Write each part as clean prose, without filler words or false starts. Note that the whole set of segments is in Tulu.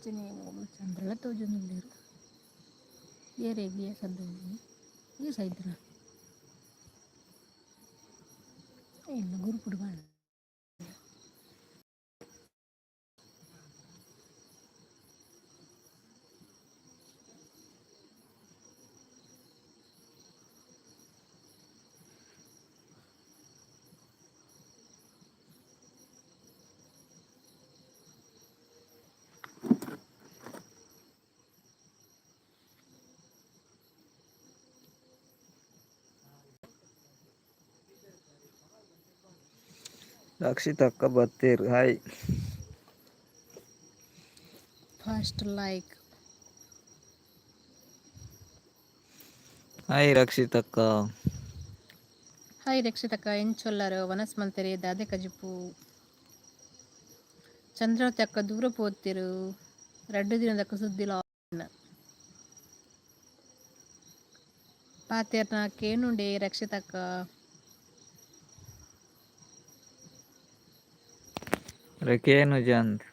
ಅಂಚನೆ ಚಂದ್ರಲ ತೋಜೊಂದುಲ್ಲೆರ್ ಏರೆಗ್ ಸಂದೊಲಿ ಈ ಸೈದಿನ ಇಲ್ಲ ಗುರುಪುಡು ಬಾಳ. ರಕ್ಷಿತಕ್ಕ ಬತ್ತೆರ್ ಹಾಯ್. First like. Hi ರಕ್ಷಿತಕ್ಕ. ಹಾಯ್ ರಕ್ಷಿತಕ್ಕ, ಎಂಚೊಲ್ಲರ್? ವನಸ್ ಮಲ್ತೆರ್? ದಾದೆ ಕಜಿಪು? ಚಂದ್ರಾವತಿ ಅಕ್ಕ ದೂರ ಪೋತಿರು, ರಡ್ಡ್ ದಿನದಕ್ಕ ಸುದ್ದಿಲ. ಪಾತೆರ್ನ ಕೇನುಂಡೆ ರಕ್ಷಿತಕ್ಕ. ಕೇನುಜ ಅಂದ್.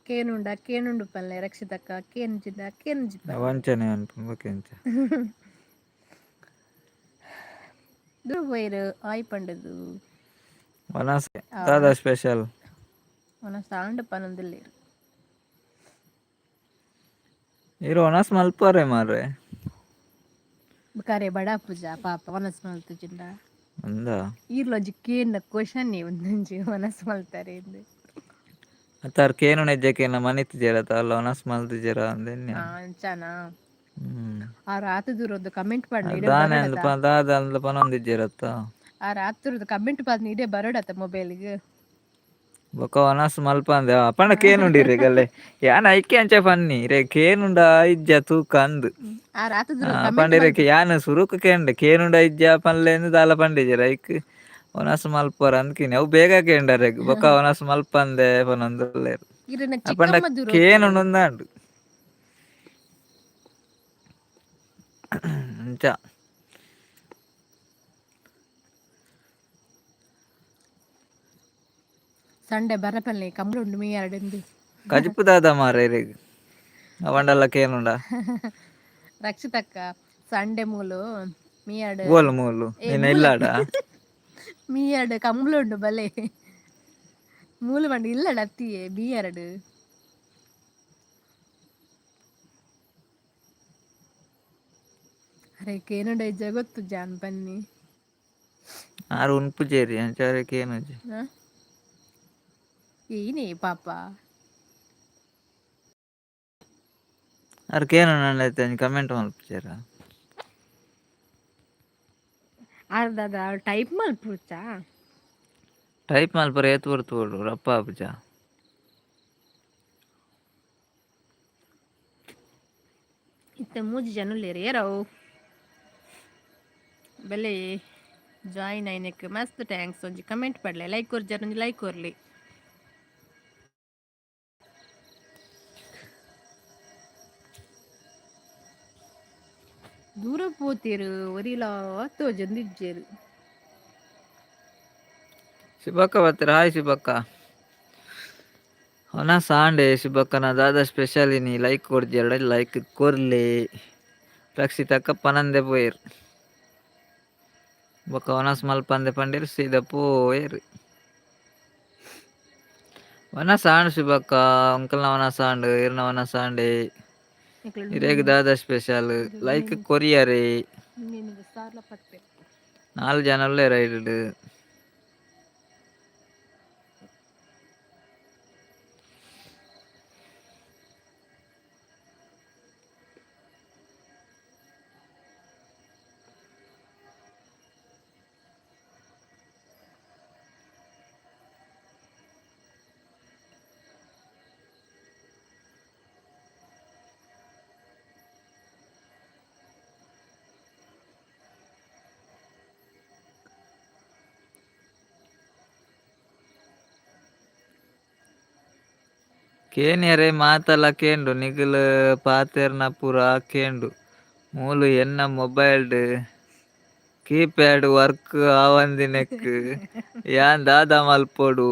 ಕೇನುಂಡ ಕೇನುಂಡು ಪನ್ಲೆ ರಕ್ಷಿತಕ್ಕ, ಕೇನುಜಿಡ ಕೇನುಜಿ ಪನ್ಲೆ. ವಂಚನೆ ಅನ್ಪುಂಡು ಬೊಕೆಂಚ. ದೂರ ಪೋಯೆರ್ ಆಯ್ ಪಂಡುದು. ವನಸ್ ದಾದಾ ಸ್ಪೆಷಲ್? ವನಸ್ ಆಂಡ್ ಪನೊಂದುಲ್ಲೆರ್. ಈರ್ ವನಸ್ ಮಲ್ಪುವರೆ ಮಾರ್ರೆ. ಬೊಕ ಅರೆ ಬಡಾಪುಜ ಪಾಪ ವನಸ್ ಮಲ್ತುಜಿಂಡ. ಅಂದಾ. ಈರ್ಲ ಒಂಜಿ ಕೇನ್ನ ಕ್ವಶನ್ ಉಂದೊಂಜಿ ವನಸ್ ಮಲ್ತರೇಂದ್. ಅತ್ತ ಆರ್ ಕೇನುನ ಇಜ್ಜ ಕೇನ ಮನಿತುಜೆರ್ ಅತ ಅಲ್ಲ ವನಸ್ ಮಲ್ತಿಜೆರಾ ಅಂದ್ ಎನ್ನಿಯೆ. ಆ ಅಂಚನಾ. ಹ್ಮ್. ಆರ್ ಆತ್ ದೂರೊಂದು ಕಮೆಂಟ್ ಪಾಡ್ಂಡ ಆರ್ ಇಡೆಗ್ ದಾನೆ ಅಂದ್ ಬರೊಡತ. ಪ ದಾದ ಅಂದ್ ಪನೊಂದಿಜ್ಜೆರತ್ತ. ಆರ್ ಆತುರದ ಕಮೆಂಟ್ ಪಾಡ್ನ ಇಡೆ ಬರೋಡತ್ತ ಮೊಬೈಲ್ಗ್. ಬೊಕ ವನಸ್ ಮಲ್ಪಂದೆ ಅಪಂಡ ಕೇನುಂಡು ಇರೆಗಲ್ಲೇ ಯಾನ್ ಐಕೆ ಅಂಚ ಪನ್ನಿ ಇರೆಗ್ ಕೇನುಂಡ ಇಜ್ಜ ತೂಕ ಅಂದ್. ಆರ್ ಆತ್ ಆ ದೂರ ಕಮೆಂಟ್ ಪಂಡ ಇರೆಗ್ ಮಲ್ತ್ ಯಾನ್ ಸುರುಕು ಕೇಂಡೆ ಕೇನುಂಡ ಇಜ್ಜ ಪನ್ಲೇಂದ್ ದಾಲ ಪಂಡಿಜೆರ್ ಐಕ್ ವನಸ್ ಮಲ್ಪುವರ ಅಂದ್ ಕೇಂಡೆ ಅವು ಬೇಗ ಕೇಂಡರೆಗ್ ಬೊಕ ವನಸ್ ಮಲ್ಪಂದೆ ಪನೊಂದುಲ್ಲೆರ್. ಇರೆನ ಅಪಂಡ ಚಿಕ್ಕಮ್ಮ ದೂರೊತೆರ್. ಕೇನುಂಡಂದಾಂಡ್. ಅಂಚ. ಸಂಡೆ ಬರಪಲ್ಲೆ ಕಂಬಳ ಉಂಡು ಮೀ ಯಾರ್ಡೆಂದು. ಕಜಿಪು ದಾದ ಮಾರ್ರೆ ಇರೆಗ್ ಅವಂಡಲ ಕೇನುಂಡ. ರಕ್ಷಿತಕ್ಕ ಸಂಡೆ ಮೂಲು ಮಿಯಾಡ್ ಓಲು ಮೂಲು ಏ ನಿನ್ನ ಮೂಲತ್ತ್ ಇಲ್ಲಾಡ ಮೀಯಾಡ್ ಕಂಬುಳ ಉಂಡು ಬಲೆ. ಮೂಲು ಪಂಡ ಇಲ್ಲಡ್ ಅತ್ತಿಯೇ ಬೀಯರಡು. ಅರೆ ಕೇನುಂಡ ಇಜ್ಜ ಗೊತ್ತುಜ್ಜ ಅನ್ ಪನ್ನಿ. ಆರ್ ಉನ್ಪುಜೆರ್ ಅಂಚ ಅರೆಗ್ ಕೇನುಜಿ. ಹ ಏನೇ ಪಾಪ. ಆರ್ ಕೇನುಂಡ ಐತೆ ಒಂಜಿ ಕಮೆಂಟ್ ಮಲ್ಪುಜೆರಾ. ಆರ್ ದಾದಾ ಟೈಪ್ ಮಲ್ಪುಜಾ. ಟೈಪ್ ಮಲ್ಪರೆ ಏತ್ ಪೊರ್ತು ಬೋಡು ರಪ್ಪ ಆಪುಜ. ಇತ್ತೆ ಮೂಜಿ ಜನ ಉಲ್ಲೆರ್ ಏರವು. ಬಲೆ ಜಾಯಿನ್ ಆಯಿನೆಕ್ ಮಸ್ತ್ thanks ಒಂಜಿ ಕಮೆಂಟ್ ಪಾಡ್ಲೆ ಲೈಕ್ ಕೊರ್ಜರ್ ಒಂಜಿ ಲೈಕ್ ಕೊರ್ಲೆ. ದೂರ ಪೋತೆರ್ ಒರಿಲ ತೋಜೊಂದಿಜ್ಜೆರ್. ಶುಭಕ್ಕ ಬತ್ತೆರ್ ಹಾಯ್ ಶುಭಕ್ಕ. ವನಸ್ ಆಂಡೆ ಶುಭಕ್ಕನ ದಾದ ಸ್ಪೆಷಲ್ ಇನಿ ಲೈಕ್ ಕೊರ್ಜೆರ್ಡ ಲೈಕ್ ಕೊರ್ಲೆ. ರಕ್ಷಿತಕ್ಕ ಪನಂದೆ ಪೋಯೆರ್. ಬೊಕ ವನಸ್ ಮಲ್ಪಂದೆ ಪಂಡೆರ್ ಸೀದಾ ಪೋಯೆರ್. ವನಸ್ ಆಂಡ್ ಶುಭಕ್ಕ ಅಂಕಲ್ನ ವನಸ್ ಆಂಡ್ ಇರ್ನ ವನಸ್ ಆಂಡೆ. ಇರೆಗ್ ದಾದ ಸ್ಪೆಷಲ್ ಲೈಕ್ ಕೊರಿಯರೆ. ಸಾರ್ಲ ಪತ್ಪೆರ್. ನಾಲ್ ಜನ ಉಲ್ಲೆರ್ ಐಟುಡು. ಕೇನ್ಯರೆ ಮಾತಲ ಕೇಂಡು ನಿಕುಲು ಪಾತೆರ್ನ ಪೂರ ಕೇಂಡು ಮೂಲು ಎನ್ನ ಮೊಬೈಲ್ಡ್ ಕೀಪ್ಯಾಡ್ ವರ್ಕ್ ಆವಂದಿನೆಕ್ ಯಾನ್ ದಾದ ಮಲ್ಪೊಡು.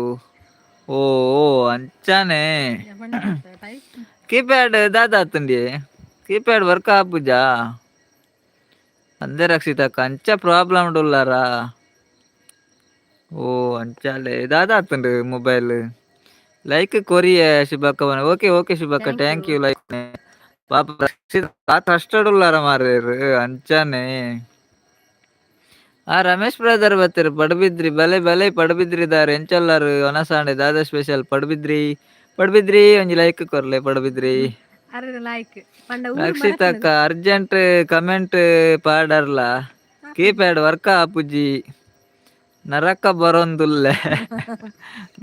ಓ ಓ ಅಂಚಾನೆ. ಟೈಪ್. ಕೀಪ್ಯಾಡ್ ದಾದ ಆತುಂಡಿ? ಕೀಪ್ಯಾಡ್ ವರ್ಕ್ ಆಪುಜಾ ಅಂದೆ ರಕ್ಷಿತಕ್ಕ, ಅಂಚ ಪ್ರಾಬ್ಲಮ್ ಉಳ್ಳಾರಾ? ಓ ಅಂಚಾಲೆ ದಾದ ಆತುಂಡು ಮೊಬೈಲ್? ಲೈಕ್ ಕೊರಿಯೆ ಶುಭಕ್ಕ. ಓಕೆ ಓಕೆ ಶುಭಕ್ಕ. Thank thank you. You. Like ಪಾಪ ರಕ್ಷಿತ್ ಕಷ್ಟಡುಲ್ಲಾರ ಮಾರ್ರೇರು ಅಂಚಾನೆ. ಆ ರಮೇಶ್ ಬ್ರದರ್ ಬತ್ತೆರ್ ಪಡುಬಿದ್ರಿ. ಬಲೆ ಬಲೆ ಪಡುಬಿದ್ರಿ ದಾರ್ ಎಂಚೊಲ್ಲಾರು? ಒನಸಾಂಡೆ ದಾದ ಸ್ಪೆಷಲ್ ಪಡುಬಿದ್ರಿ? ಪಡುಬಿದ್ರಿ ಒಂಜಿ ಲೈಕ್ ಕೊರ್ಲೆ ಪಡುಬಿದ್ರಿ. ಅರೆ ಲೈಕ್ ಪಂಡ ಊರು. ರಕ್ಷಿತಕ್ಕ, ಅರ್ಜೆಂಟ್ ಕಮೆಂಟ್ ಪಾಡರ್ಲ, ಕೀಪ್ಯಾಡ್ ವರ್ಕ್ ಆಪುಜಿ, ನರಕ ಬರೊಂದುಲ್ಲೆ.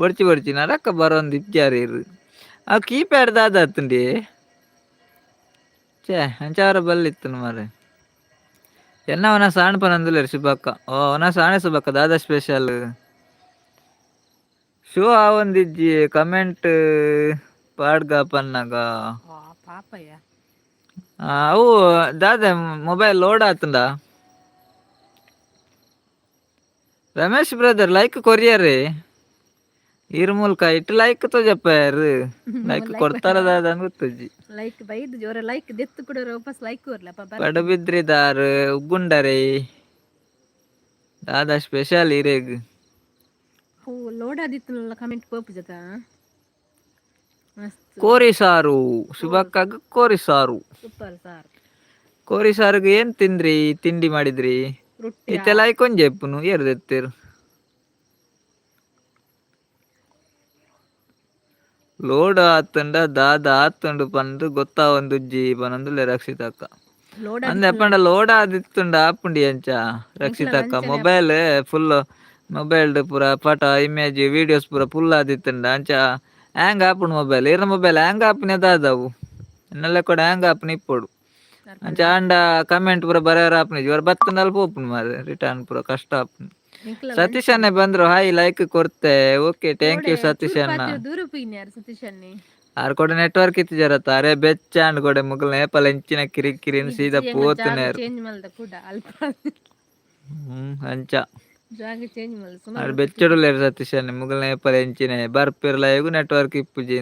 ಬೊಡ್ಚಿ ಬೊಡ್ಚಿ, ನರಕ ಬರೊಂದು ಇಜ್ಜಾರೀರ್. ಆ ಕೀಪ್ಯಾಡ್ ದಾದ ಆತುಂಡಿ? ಛೇ, ಅಂಚಾರ ಬಲ್ಲಿತ್ತು ಮಾರೆ. ಎನ್ನ ಒನ ಸಾಣ್ ಪನಂದುಲ್ಲೆರ್ ಶುಭಕ್ಕ. ಓ ಒನ ಸಾಣೆ ಸುಬಕ್ಕ, ದಾದ ಸ್ಪೆಷಲ್? ಶೋ ಆವೊಂದಿಜ್ಜಿ ಕಮೆಂಟ್ ಪಾಡ್ಗ ಪನ್ನಗ. ಪಾಪಯ್ಯ. ಅವು ದಾದ ಮೊಬೈಲ್ ಲೋಡ್ ಆತುಂಡ? ರಮೇಶ್ ಬ್ರದರ್ ಲೈಕ್ ಕೊರಿಯರ್ ಈರ್ ಮೂಲಕ ಇಟ್ಟು ಲೈಕ್ ತೋಜಪ್ಪ. ಲೈಕ್ ಕೊಡ್ತಾರ ದಾದ ಅಂತ ಗೊತ್ತುಜ್ಜಿ. ಲೈಕ್ ಬೈದ್ ಜೋರ ಲೈಕ್ ದೆತ್ತು ಕೂಡ ವಾಪಸ್ ಲೈಕ್ ಕೊರ್ಲ ಪಾಪ. ಪಡುಬಿದ್ರಿದಾರ್ ಉಗ್ಗುಂಡರೆ, ದಾದ ಸ್ಪೆಷಲ್ ಇರೆಗ್? ಅವು ಲೋಡ್ ಆದಿತ್ತಲ್ಲ ಕಮೆಂಟ್ ಪೋಪು ಜತ ಮಸ್ತ್. ಕೋರಿ ಸಾರು ಶುಭಕ್ಕಾಗ, ಕೋರಿ ಸಾರು. Super sir. ಕೋರಿ ಸಾರುಗ್ ಏನ್ ತಿಂದ್ರಿ, ತಿಂಡಿ ಮಾಡಿದ್ರಿ? ರೊಟ್ಟಿ. ಇತ್ತೆ ಲೈಕ್ ಒಂಜಿ ಎಪ್ಪುನು ಏರ್ ದೆತ್ತೆರ್? ಲೋಡ್ ಆತುಂಡ ದಾದ ಆತುಂಡು ಪಂದ್ ಗೊತ್ತಾವೊಂದುಜ್ಜಿ ಪನೊಂದುಲ್ಲೆ ರಕ್ಷಿತಕ್ಕ. ಲೋಡ್. ಅಂದೆ ಪಂಡ ಲೋಡ್ ಆದಿತ್ತುಂಡ ಆಪುಂಡಿ ಅಂಚ ರಕ್ಷಿತಕ್ಕ. ಮೊಬೈಲ್ ಫುಲ್, ಮೊಬೈಲ್ ಪೂರ ಪಟ, ಇಮೇಜ್, ವಿಡಿಯೋಸ್ ಪೂರ ಫುಲ್ ಆದಿತ್ತುಂಡ ಅಂಚ ಹ್ಯಾಂಗ್ ಆಪುಂಡು ಮೊಬೈಲ್. ಇರ್ನ ಮೊಬೈಲ್ ಹ್ಯಾಂಗ್ ಆಪುನೆ ದಾದವು? ಎನ್ನಲೆ ಕೂಡ ಹ್ಯಾಂಗ್ ಆಪುನ ಇಪ್ಪೊಡು. ಅಂಚ ಆಂಡ ಕಮೆಂಟ್ ಪೂರ ಬರೆಯರ ಆಪುನಿ ಇವರ್ ಬತ್ತುಂಡಲ್ ಪೋಪುಂಡು ಮಾರ್ರೆ ರಿಟರ್ನ್, ಪೂರ ಕಷ್ಟ ಆಪುಂಡು. ಸತೀಶ್ ಅಣ್ಣೆ ಬಂದ್ರು. ಹಾಯ್, ಲೈಕ್ ಕೊರ್ತೆ. ಓಕೆ, thank you Satish ಅಣ್ಣ. ದೂರ ಪೋಯಿನ್ಯಾರ್ ಸತೀಶ್ ಅಣ್ಣೆ. ಆರ್ ಕೂಡ ನೆಟ್ವರ್ಕ್ ಇತ್ತಿಜರತ್ತ, ಅರೆ ಬೆಚ್ಚಾಂಡ್ ಕೊಡೆ ಮುಗಲ್ ನೇಪಲ ಎಂಚಿನ ಕಿರಿ ಕಿರಿನ್ ಸೀದಾ ಪೋತುನೇರ್. ಚೇಂಜ್ ಮಲ್ದ ಕೂಡ ಅಲ್ಪ. ಅಂಚ. ಜಾಗ ಚೇಂಜ್ ಮಲ್ದ ಆರ್ ಸುಮಾರು. ಬೆಚ್ಚಡುಲ್ಲೇರ್ ಸತೀಶ್ ಅಣ್ಣೆ, ಮುಗಲ್ ನೇಪಲ ಎಂಚಿನ ಬರ್ಪಿರ್ಲ ನೆಟ್ವರ್ಕ್ ಇಪ್ಪುಜಿ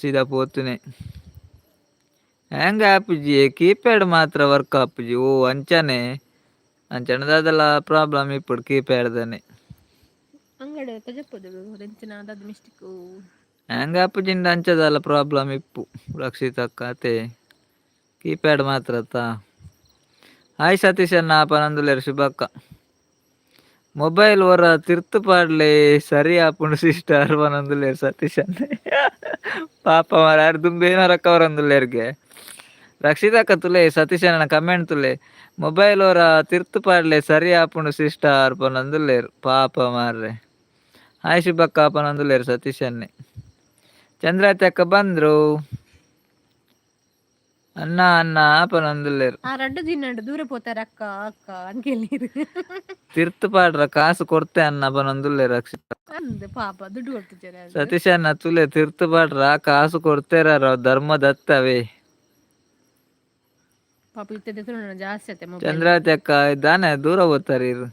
ಸೀದಾ ಪೋತುನೆ. ಹ್ಯಾಂಗ್ ಆಪುಜಿ, ಕೀಪ್ಯಾಡ್ ಮಾತ್ರ ವರ್ಕ್ ಆಪುಜಿ. ಓ ಅಂಚನೆ, ಅಂಚನೆ ದಾದಲ ಪ್ರಾಬ್ಲಮ್ ಇಪ್ಪುಡು ಕೀಪ್ಯಾಡ್ ದನೆ. ಅಂಗಡಿ ತಜಪ್ಪದು ಎಂಚಿನ ದಾದ ಮಿಸ್ಟೇಕ್. ಹ್ಯಾಂಗ್ ಆಪುಜಿಂಡ ಅಂಚದಾಲ ಪ್ರಾಬ್ಲಮ್ ಇಪ್ಪು ರಕ್ಷಿತಕ್ಕ ಅತೆ, ಕೀಪ್ಯಾಡ್ ಮಾತ್ರ ಅತ್ತ. ಹಾಯ್ ಸತೀಶ್ ಅಣ್ಣ ಪನೊಂದುಲ್ಲೆರ್ ಶುಭಕ್ಕ. ಮೊಬೈಲ್ ಒರ ತಿರ್ತು ಪಾಡ್ಲೆ ಸರಿ ಆಪುಂಡು ಸಿಸ್ಟರ್ ಪನೊಂದುಲ್ಲೆರ್ ಸತೀಶ್ ಅಣ್ಣೆ. ಪಾಪ ಮಾರ್ರೆ, ಆರ್ ದುಂಬು ರೊಕ್ಕ ಬರೊಂದುಲ್ಲೆರ್ಗೆ. ರಕ್ಷಿತಕ್ಕ ತುಲೆ, ಸತೀಶ್ ಅಣ್ಣನ ಕಮೆಂಟ್ ತುಲೆ. ಮೊಬೈಲ್ ಒರ ತಿರ್ತು ಪಾಡ್ಲೆ ಸರಿ ಆಪುಂಡು ಸಿಸ್ಟರ್ ಪನೊಂದುಲ್ಲೆರ್ ಪಾಪ ಮಾರ್ರೆ. ಹಾಯ್ ಶುಭಕ್ಕ ಪನೊಂದುಲ್ಲೆರ್ ಸತೀಶ್ ಅಣ್ಣೆ. ಚಂದ್ರಾತಿ ಅಕ್ಕ ಬಂದ್ರು. ಅಣ್ಣ ಅಣ್ಣ ಪನೊಂದುಲ್ಲೆರ್. ಆ ರಡ್ಡು ದಿನ ದೂರ ಪೋತಾರೆ ಅಕ್ಕ ಅಕ್ಕ ಅಂತ ಕೇಳಿರು. ತಿರ್ತು ಪಾಡ್ರ ಕಾಸು ಕೊರ್ತೆ ಅಣ್ಣ ಪನೊಂದುಲ್ಲೆರ್ ರಕ್ಷಿತ. ಅಂದ್ ಪಾಪ ದುಡ್ಡು ಕೊಡ್ತಿದ್ದಾರೆ. ಸತೀಶ್ ಅಣ್ಣ ತುಲೆ, ತಿರ್ತು ಪಾಡ್ರ ಕಾಸು ಕೊಡ್ತೇರ ಧರ್ಮದತ್ತವೇ. ಪಾಪ ಇತ್ತೆ ಜಾಸ್ತಿ ಆತೆ ಮೊಬೈಲ್. ಚಂದ್ರಾವತಿ ಅಕ್ಕ ದಾನೆ ದೂರ ಹೋಗ್ತಾರೆ ಇರು.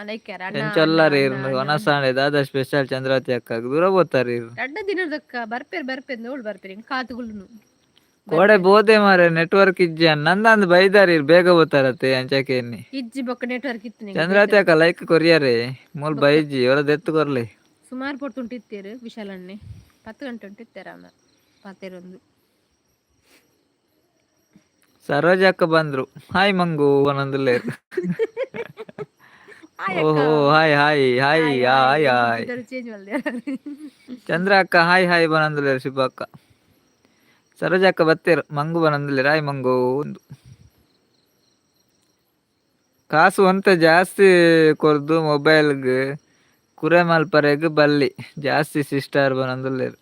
ಲೈಕ್ ಅಣ್ಣ. ಎಂಚೊಲ್ಲಾರ ಇರು? ಒನಸಾಂಡೆ ದಾದ ಸ್ಪೆಷಲ್ ಚಂದ್ರಾವತಿ ಅಕ್ಕ? ದೂರ ಹೋಗ್ತಾರೆ ಇರು. ರಡ್ಡ ದಿನದಕ್ಕ ಬರ್ಪೇರ್ ಬರ್ಪೇರ್ ನೋಡ್ ಬರ್ಪೇರ್ ಹಿಂಗ್ ಕಾತುಗುಳ್ನು. ಕೋಡೆ ಬೋದೆ ಮಾರೆ, ನೆಟ್ವರ್ಕ್ ಇಜ್ಜಿ ನಂದಂದ್ ಬೈದಾರಿ ಇರ್, ಬೇಗ ಬೋತಾರತ್ತೆ ಅಂಚಕೇನಿ. ಇಜ್ಜಿ ಬೊಕ್ಕ ನೆಟ್ವರ್ಕ್ ಇತ್ತು. ಚಂದ್ರಾವತಿ ಅಕ್ಕ ಲೈಕ್ ಕೊರಿಯರೇ, ಮೂಲ್ ಬೈಜಿ ಅವರ ದೆತ್ತು ಕೊರ್ಲಿ. ಸುಮಾರು ಪೊರ್ತು ಉಂಟು ಇತ್ತೇರು ವಿಶಾಲಣ್ಣೆ, 10 ಗಂಟೆ ಉಂಟು ಇತ್ತೇರ ಅಮ್ಮ ಪಾತೇರೊಂದು. ಸರೋಜ ಅಕ್ಕ ಬಂದ್ರು. ಹಾಯ್ ಮಂಗು ಪನೊಂದುಲ್ಲೆರ್. ಓಹೋ, hi hi hi hi hi. Change ಮಲ್ದೆ. ಚಂದ್ರ ಅಕ್ಕ ಹಾಯ್ ಹಾಯ್ ಪನೊಂದುಲ್ಲೆರ್ ಶುಭ ಅಕ್ಕ. ಸರೋಜ ಅಕ್ಕ ಬತ್ತೇರು. ಮಂಗು ಪನೊಂದುಲ್ಲೆರ್, ಹಾಯ್ ಮಂಗು. ಒಂದು ಕಾಸು ಒಂತೆ ಜಾಸ್ತಿ ಕೊರ್ದು ಮೊಬೈಲ್ಗ್ ಕುರೆ ಮಲ್ಪರೆಗ್ ಬಲ್ಲಿ ಜಾಸ್ತಿ ಸಿಸ್ಟರ್ ಪನೊಂದುಲ್ಲೆರ್.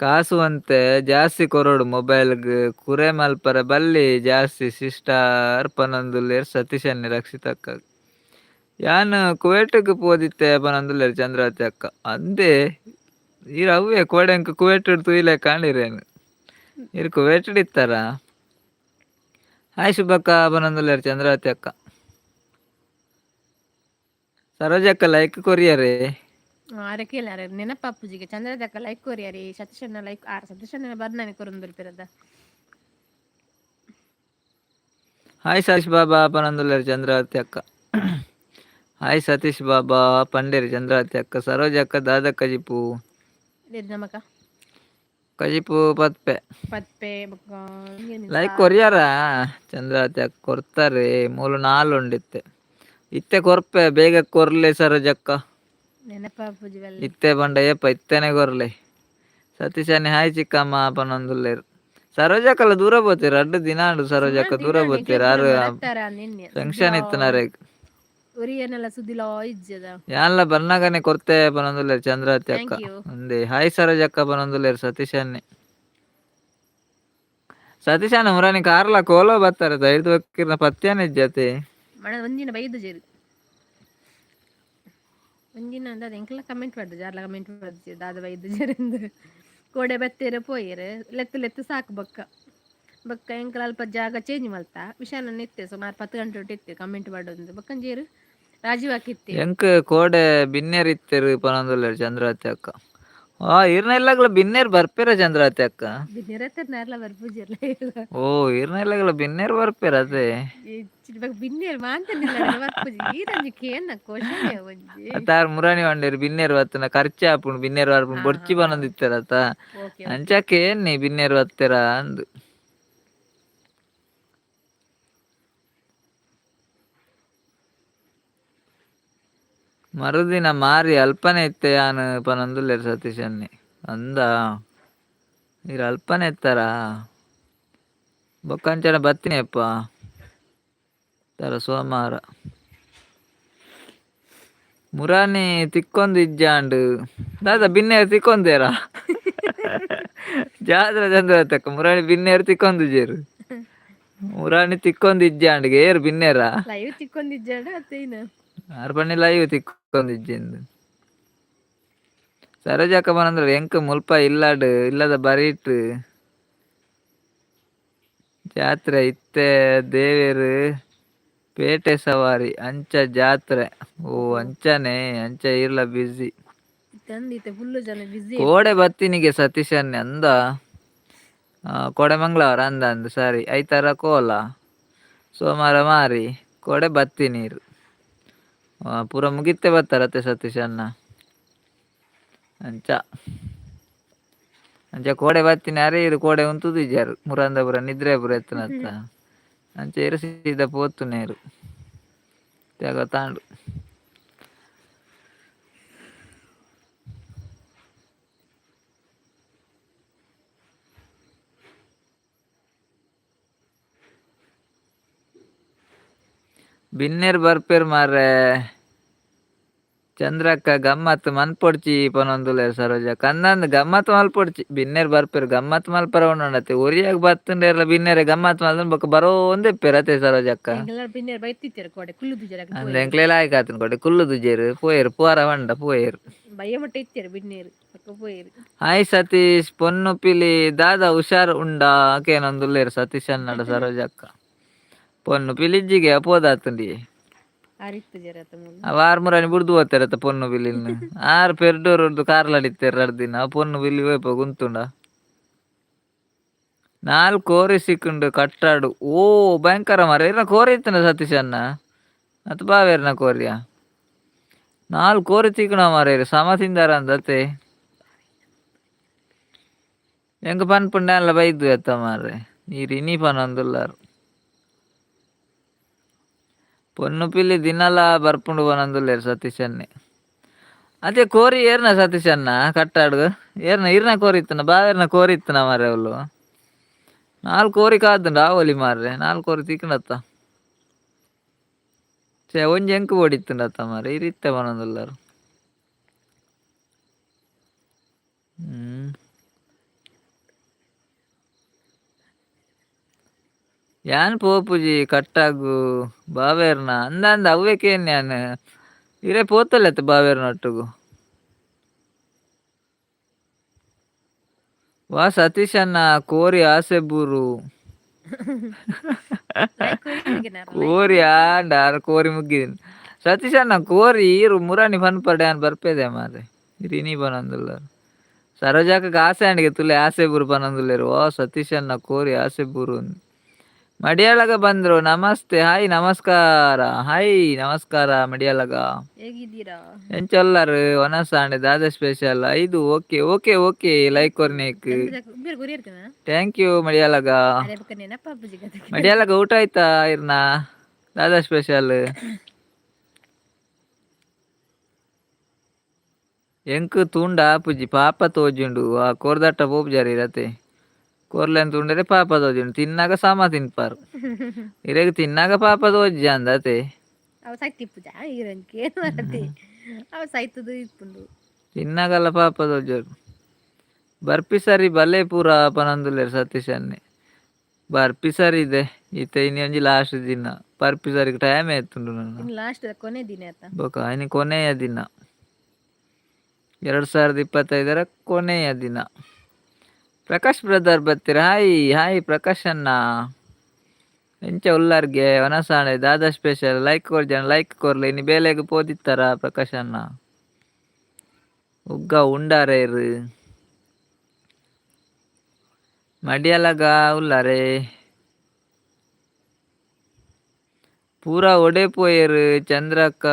ಕಾಸು ಒಂತೆ ಜಾಸ್ತಿ ಕೊರೊಡು ಮೊಬೈಲ್ಗ್ ಕುರೆ ಮಲ್ಪರೆ ಬಲ್ಲಿ ಜಾಸ್ತಿ ಸಿಸ್ಟರ್ ಪನೊಂದುಲ್ಲೆರ್ ಸತೀಶ್ ಅಣ್ಣೆ ರಕ್ಷಿತಕ್ಕ. ಯಾನ್ ಕುವೈಟ್ಗ್ ಪೋದಿತ್ತೆ ಪನೊಂದುಲ್ಲೆರ್ ಚಂದ್ರಾವತಿ ಅಕ್ಕ. ಅಂದೆ ಈರ್ ಅವ್ವೆ ಕೋಡೆ ಎಂಕ್ ಕುವೈಟ್ ತೂಯಿಲೆಕ್ಕ ಆಂಡ್. ಈರ್ ಕುವೈಟ್ ಇತ್ತಾರ? ಹಾಯ್ ಶುಭಕ್ಕ ಪನೊಂದುಲ್ಲೆರ್ ಚಂದ್ರಾವತಿ ಅಕ್ಕ. ಸರೋಜಕ್ಕ ಲೈಕ್ ಕೊರಿಯರೇ. ಅರೆ ಕೇಳ ನೆನಪಾಪುಜಿಗೆ. ಚಂದ್ರದಕ್ಕ ಲೈಕ್ ಕೊರಿಯರಿ, ಸತೀಶಣ್ಣ ಲೈಕ್. ಆರ್ ಸತೀಶಣ್ಣ ಬರ್ನಾನೆ ಕೊರೊಂದು ಪಿರದ. ಹಾಯ್ ಸತೀಶ್ ಬಾಬಾ ಪನೊಂದುಲ್ಲೆರ್ ಚಂದ್ರಾವತಿ ಅಕ್ಕ. ಹಾಯ್ ಸತೀಶ್ ಬಾಬಾ ಪಂಡೇರಿ ಚಂದ್ರಾವತಿ ಅಕ್ಕ. ಸರೋಜ ಅಕ್ಕ, ದಾದ ಕಜಿಪು? ನಮಕ? ಕಜಿಪು ಪತ್ಪೆ. ಪತ್ಪೆ ಬೊಕ್ಕ? ಲೈಕ್ ಕೊರಿಯಾರ ಚಂದ್ರಾವತಿ ಅಕ್ಕ? ಕೊರ್ತಾರೆ. ಮೂಲು ನಾಲ್ ಉಂಡಿತ್ತೆ. ಇತ್ತೆ ಕೊರ್ಪೆ, ಬೇಗ ಕೊರ್ಲೆ ಸರೋಜಕ್ಕ. ನೆನಪಾಪುಜಿ. ಇತ್ತೆ ಪಂಡ ಏಪ? ಇತ್ತೆನೆ ಕೊರ್ಲೆ. ಸತೀಶನೆ ಹಾಯ್ ಚಿಕ್ಕಮ್ಮ ಪನೊಂದುಲ್ಲೆರ್. ಸರೋಜಕ್ಕಲ ದೂರ ಪೋತೆರ್. ರಡ್ಡ್ ದಿನ ಆಂಡ್ ಸರೋಜಕ್ಕ ದೂರ ಪೋತೆರ್. ಆರು ಫಂಕ್ಷನ್ ಇತ್ತನರೆಗ್. ಒರಿಯನೆಲ್ಲ ಸುದ್ದಿಲೋ ಇಜ್ಜದ. ಯಾನ್ಲ ಬನ್ನಗನೆ ಕೊರ್ತೆ ಪನೊಂದುಲ್ಲೆರ್ ಚಂದ್ರಾವತಿ ಅಕ್ಕ. Thank you. ಒಂದೇ ಹಾಯ್ ಸರೋಜಕ್ಕ ಪನೊಂದುಲ್ಲೆರ್ ಸತೀಶನ್ನೆ. ಸತೀಶಣ್ಣ ಮುರಾನಿ ಕಾರ್ಲ ಕೋಲ ಬತ್ತಾರೆ ದೈರ್ದ ಬಕ್ಕಿರ್ನ ಪತ್ಯಾನ ಇಜ್ಜತೆ. ಮಣ ಒಂದಿನ ಬೈದು ಜೇರು ಒಂದಿನ ಅಂದ ಎಂಕ್ಲ ಕಮೆಂಟ್ ಮಾಡ್ದು ಜಾರ್ಲ ಕಮೆಂಟ್ ಮಾಡ್ದು ದಾದ ಬೈದು ಜೇರಿಂದು. ಕೋಡೆ ಬತ್ತೇರೆ ಪೋಯೆರ್, ಲೆತ್ತು ಲೆತ್ತು ಸಾಕು. ಬೊಕ್ಕ ಬೊಕ್ಕ ಎಂಕ್ಲ ಅಲ್ಪ ಜಾಗ ಚೇಂಜ್ ಮಲ್ತ ವಿಷಾನ ಇತ್ತೆ ಸುಮಾರು 10 ಗಂಟೆ ಒಟ್ಟು ಇತ್ತೆ ಕಮೆಂಟ್ ಮಾಡೋದು. ಬೊಕ್ಕಂಜೇರು ರಾಜೀವ್ ಹಾಕಿತ್ತೆ. ಎಂಕ್ ಕೋಡೆ ಬಿನ್ನೆರ್ ಇತ್ತೆರ್ ಪನೊಂದುಲ್ಲೆರ್ ಚಂದ್ರಾವತಿ ಅಕ್ಕ. ಆ ಇರ್ನ ಇಲ್ಲಗ್ಲ ಬಿನ್ನೆರ್ ಬರ್ಪೆರ ಚಂದ್ರಾವತಿ ಅಕ್ಕ? ಬಿನ್ನೆರ್ ನಾರ್ಲ ಬರ್ಪುಜೆರ್ಲ. ಓ, ಇರ್ನ ಇಲ್ಲಗ್ಲ ಬಿನ್ನೆರ್ ಬರ್ಪೆರ ಅದೇ. ಬಿನ್ನೆರ್ ಮಾಂತ ಬರ್ಪುಜಿ. ಈರಂಜಿ ಕೇನ್ನ ಕ್ವಶನ್ ಒಂಜಿ. ಅತ್ತಾರ್ ಮುರಾಣಿ ವಂಡೇರ್ ಬಿನ್ನೆರ್ ಬತ್ತನ ಖರ್ಚು ಆಪುಂಡು, ಬಿನ್ನೆರ್ ಬರ್ಪುಂಡು ಬೊರ್ಚಿ ಪನೊಂದಿತ್ತೆರತ. ಓಕೆ. ಅಂಚ ಕೇನ್ನಿ ಬಿನ್ನೆರ್ ಬತ್ತೆರ ಅಂದ್. ಮರುದಿನ ಮಾರಿ ಅಲ್ಪನೆ ಇತ್ತೆ ಯಾನ್ ಪನೊಂದುಲ್ಲೆರ್ ಸತೀಶನ್ನೆ. ಅಂದ ಈರ್ ಅಲ್ಪನೆ ಇತ್ತಾರ? ಬೊಕ್ಕಂಚನ ಬತ್ತಿನಿಯಪ್ಪ ತರ ಸೋಮವಾರ. ಮುರಾನಿ ತಿಕ್ಕೊಂದು ಇಜ್ಜಾಂಡ್. ದಾದ ಬಿನ್ನೆರ್ ತಿಕ್ಕೊಂದೇರ ಜಾತ್ರೆ ಚಂದ್ರ ತಕ್ಕ? ಮುರಾಣಿ ಬಿನ್ನೆರ್ ತಿಕ್ಕೊಂದುಜೆರ್. ಮುರಾಣಿ ತಿಕ್ಕೊಂದು ಇಜ್ಜಾಂಡ್ ಏರ್ ಬಿನ್ನೆರ? ಲೈವ್ ತಿಕ್ಕೊಂದಿಜ್ಜಾಂಡ ಅತ್ತೇನ? ಆರ್ ಪಂಡಿ ಲೈವ್ ತಿಕ್ಕೊಂದಿಜ್ಜಿಂದು. ಸರೋಜಕ್ಕ ಪನಂದ್ರೆ ಎಂಕ್ ಮುಲ್ಪ ಇಲ್ಲಡ್ ಇಲ್ಲದ ಬರೀಟ್ ಜಾತ್ರೆ ಇತ್ತೆ. ದೇವೆರ್ ಪೇಟೆ ಸವಾರಿ ಅಂಚ ಜಾತ್ರೆ. ಓ, ಅಂಚನೆ. ಅಂಚ ಇರ್ಲ ಬಿಸಿ. ಇತ್ತೆ ಫುಲ್ ಜನ ಬಿಸಿ. ಕೋಡೆ ಬತ್ತಿನಿಗೆ ಸತೀಶನ್ನೆ ಅಂದ. ಕೋಡೆ ಮಂಗಳವಾರ ಅಂದ ಅಂದ್ ಸರಿ. ಐತಾರ ಕೋಲ, ಸೋಮವಾರ ಮಾರಿ, ಕೋಡೆ ಬತ್ತಿ ನೀರು ಪೂರ ಮುಗಿತ್ತೆ ಬತ್ತಾರತ್ತೆ ಸತೀಶ್ ಅಣ್ಣ. ಅಂಚ ಅಂಚ ಕೋಡೆ ಬತ್ತಿನ ಅರೆ ಇರು ಕೋಡೆ ಉಂತುದಿಜ್ಜಾರು. ಮುರಂದ ಪುರ ನಿದ್ರೆ ಪುರ ಎತ್ತನತ್ತ. ಅಂಚ ಇರು ಸೀದಾ ಪೋತು ನೇರು ತ್ಯಾಗ ತಾಂಡು. ಬಿನ್ನೆರ್ ಬರ್ಪೆರ್ ಮಾರ್ರೆ ಚಂದ್ರಕ್ಕ. ಗಮ್ಮತ್ ಮನ್ಪೊಡ್ಚಿ ಪನೊಂದುಲ್ಲೆರ್ ಸರೋಜ. ಕಂದಂದ್ ಗಮ್ಮತ್ ಮಲ್ಪೊಡ್ಚಿ. ಬಿನ್ನೆರ್ ಬರ್ಪೆರ್, ಗಮ್ಮತ್ ಮಲ್ಪರ ಉಂಡತೆ. ಒರಿಯಾಗ ಬತ್ತುಂಡೇರ್ಲ ಬಿನ್ನೆರೆ ಗಮ್ಮತ್ ಮಲ್ತಂದ್ ಬೊಕ್ಕ ಬರೋಂದಿಪ್ಪೆರ್ ಅತೆ ಸರೋಜಕ್ಕ. ಎಂಕೆಲ್ಲ ಬಿನ್ನೆರ್ ಬೈತಿತ್ತೆರ್ ಕೋಡೆ ಕುಲ್ಲುದುಜೆರ್. ಅಂದ್, ಎಂಕ್ಲೆ ಲಾಯ್ಕ್ ಆತನ್. ಕೋಡೆ ಕುಲ್ಲುದುಜೆರ್, ಪೋಯೆರ್. ಪೋರ ಪಂಡ ಪೋಯೆರ್. ಬಯ್ಯ ಮುಟ್ಟ ಇತ್ತೆರ್ ಬಿನ್ನೆರ್, ಬೊಕ್ಕ ಪೋಯೆರ್. ಹಾಯ್ ಸತೀಶ್. ಪೊನ್ನು ಪಿಲಿ ದಾದ ಹುಷಾರ್ ಉಂಡಾ ಕೇನೊಂದುಲ್ಲೆರ್ ಸತೀಶ್ ಅನ್ನಡ ಸರೋಜಕ್ಕ. ಪೊನ್ನು ಪಿಲಿಜ್ಜಿಗೆ ಪೋದಾತುಂಡಿ. ಆರಿತ್ತುಜೆರ್ ಅತ್ತ ಮೂಲು. ಅವ ಆರ್ ಮುರಾನಿ ಬುಡ್ದು ಪೋತೆರತ್ತ ಪೊನ್ನು ಪಿಲಿನ್. ಆರ್ ಪೆರ್ಡೂರುರ್ದು ಕಾರ್ಲಡಿತ್ತೆರ್ 2 ದಿನ. ಪೊನ್ನು ಪಿಲಿ ಪೋಯ್ಪ ಗುಂತುಂಡ. ನಾಲ್ ಕೋರಿ ಸಿಕ್ಕುಂಡು ಕಟ್ಟಾಡು. ಓ ಭಯಂಕರ ಮಾರ್ರೆ. ಇರ್ನ ಕೋರಿ ಇತ್ತನ ಸತೀಶ್ ಅಣ್ಣ? ಅತ್ ಬಾವೇರ್ನ ಕೋರಿಯ? ನಾಲ್ ಕೋರಿ ತಿಕ್ಕುಣ ಮಾರ್ರೆ. ಸಮ ತಿಂದಾರ ಅಂದತೆ. ಎಂಕ್ ಪನ್ಪುಂಡ ಅಲ್ಲ ಬೈದು ಎತ್ತ ಮಾರ್ರೆ. ಈರ್ ಇನಿ ಪನೊಂದುಲ್ಲಾರ್. ಪೊನ್ನು ಪಿಲಿ ದಿನಲ ಬರ್ಪುಂಡು ಪನೊಂದುಲ್ಲೆರ್ ಸತೀಶ್ ಅಣ್ಣೆ. ಅದೇ ಕೋರಿ ಏರ್ನ ಸತೀಶ್ ಅಣ್ಣ ಕಟ್ಟಾಡು? ಏರ್ನ? ಇರ್ನ ಕೋರಿ ಇತ್ತನ? ಬಾವೇರ್ನ ಕೋರಿ ಇತ್ತನ ಮಾರ್ರೆ ಅವ್ಲು? ನಾಲ್ ಕೋರಿ ಕಾದ್ಂಡ ಆವೊಲಿ ಮಾರ್ರೆ. ನಾಲ್ ಕೋರಿ ತಿಕ್ಕುಂಡತ್ತ. ಛೆ, ಒಂಜಿ ಎಂಕ್ ಬೋಡಿತ್ತುಂಡತ್ತ ಮಾರ್ರೆ. ಈರ್ ಇತ್ತೆ ಪನೊಂದುಲ್ಲಾರ್. ಯಾನ್ ಪೋಪುಜಿ ಕಟ್ಟಾಗು. ಬಾವೇರ್ನ ಅಂದ ಅಂದ ಅವ್ವೆ ಕೇನ್ ಯಾನ್. ಇರೆ ಪೋತಲೆತ್ತ ಬಾವೇರ್ನೊಟ್ಟುಗು. ವಾ ಸತೀಶ್ ಅಣ್ಣ, ಕೋರಿ ಆಸೆ ಬೂರು. ಲೈಕ್ ಕೊರಿಯರಿಗೆ ನಾರ. ಕೋರಿ ಆಂಡ ಆರ್ ಕೋರಿ ಮುಗ್ಗಿದಿನಿ. ಸತೀಶ್ ಅಣ್ಣ, ಕೋರಿ ಈರು ಮುರಾನಿ ಪನ್ಪಡೆ ಯಾನ್ ಬರ್ಪೇದೆ ಮಾರ್ರೆ. ಇರಿನಿ ಪನೊಂದುಲ್ಲೆರ್. ಸರೋಜಕ್ಕಗ್ ಆಸೆ ಆಂಡ್ಗೆ ತುಲೆ ಆಸೆ ಬೂರು ಪನೊಂದುಲ್ಲೆರ್. ಓ ಸತೀಶ್ ಅಣ್ಣ ಕೋರಿ ಆಸೆ ಬೂರು. ಮಡಿಯಾಳಗ ಬಂದ್ರು, ನಮಸ್ತೆ, ಹಾಯ್, ನಮಸ್ಕಾರ, ಹಾಯ್, ನಮಸ್ಕಾರ ಮಡಿಯಾಳಗ. ಹೇಗಿದ್ದೀರಾ? ಎಂಚೊಲ್ಲರ್? ಒನಸಾಂಡೆ ದಾದ ಸ್ಪೆಷಲ್? ಐದು okay okay okay like ಕೊರ್ನೇಕ್. ಉಬ್ಬೇರ್ ಗುರಿ ಇರ್ತೀನ. Thank you ಮಡಿಯಾಳಗ. ಅರೆ ಬೊಕ್ಕ ನೆನಪಾಪುಜಿ ಕತೆ. ಮಡಿಯಾಳಗ ಊಟ ಆಯ್ತಾ ಇರ್ನ? ದಾದಾ ಸ್ಪೆಷಲ್? ಎಂಕ್ ತೂಂಡ ಆಪುಜಿ, ಪಾಪ ತೋಜುಂಡು. ಆ ಕೋರ್ದಟ್ಟ ಪೋಪುಜಾರಿ ರತೆ ಕೋರ್ಲೆನ್ ತೂಂಡರೆ ಪಾಪ ತೋಜುಂಡು. ತಿನ್ನಾಗ ಸಮ ತಿನ್ಪಾರು ಇರೆಗ್, ತಿನ್ನಾಗ ಪಾಪ ತೋಜಿ ಅಂದತೆ. ಅವ ಸೈತಿಪ್ಪುಜ ಈರಂಕೆ ಏನು ಬರತ್ತೆ, ಅವ ಸೈತದು ಇಪ್ಪುಂಡು. ತಿನ್ನಾಗಲ್ಲ ಪಾಪ ತೋಜೋರು. ಬರ್ಪಿ ಸರಿ ಬಲೆ ಪೂರ ಪನೊಂದುಲ್ಲೆರ್ ಸತೀಶ್ ಅನ್ನೆ. ಬರ್ಪಿ ಸರಿ ಇದೆ ಇತ್ತೆ ಇನಿ ಒಂಜಿ ಲಾಸ್ಟ್ ದಿನ ಬರ್ಪಿ ಸರಿಗೆ ಟೈಮ್ ಆಯ್ತುಂಡು ನನ್ನ. ಇನ್ನು ಲಾಸ್ಟ್ ಕೊನೆ ದಿನ ಆತ. ಬೊಕ ಇನಿ ಕೊನೆಯ ದಿನ, 2025ರ ಕೊನೆಯ ದಿನ. ಪ್ರಕಾಶ್ ಬ್ರದರ್ ಬತ್ತೀರ? ಹಾಯ್ ಹಾಯ್ ಪ್ರಕಾಶ್ ಅಣ್ಣ, ಎಂಚ ಉಲ್ಲರ್ಗೆ? ವನಸಾಣೆ ದಾದಾ ಸ್ಪೆಷಲ್? ಲೈಕ್ ಕೊರ್ಜನ, ಲೈಕ್ ಕೊರ್ಲೆ. ಇನಿ ಬೇಲೆಗ್ ಪೋದಿತ್ತಾರ ಪ್ರಕಾಶ್ ಅಣ್ಣ? ಉಗ್ಗ ಉಂಡಾರೇರು ಮಡಿಯಲಗ ಉಲ್ಲಾರೆ. ಪೂರ ಒಡೆ ಪೋಯೆರ್? ಚಂದ್ರಕ್ಕ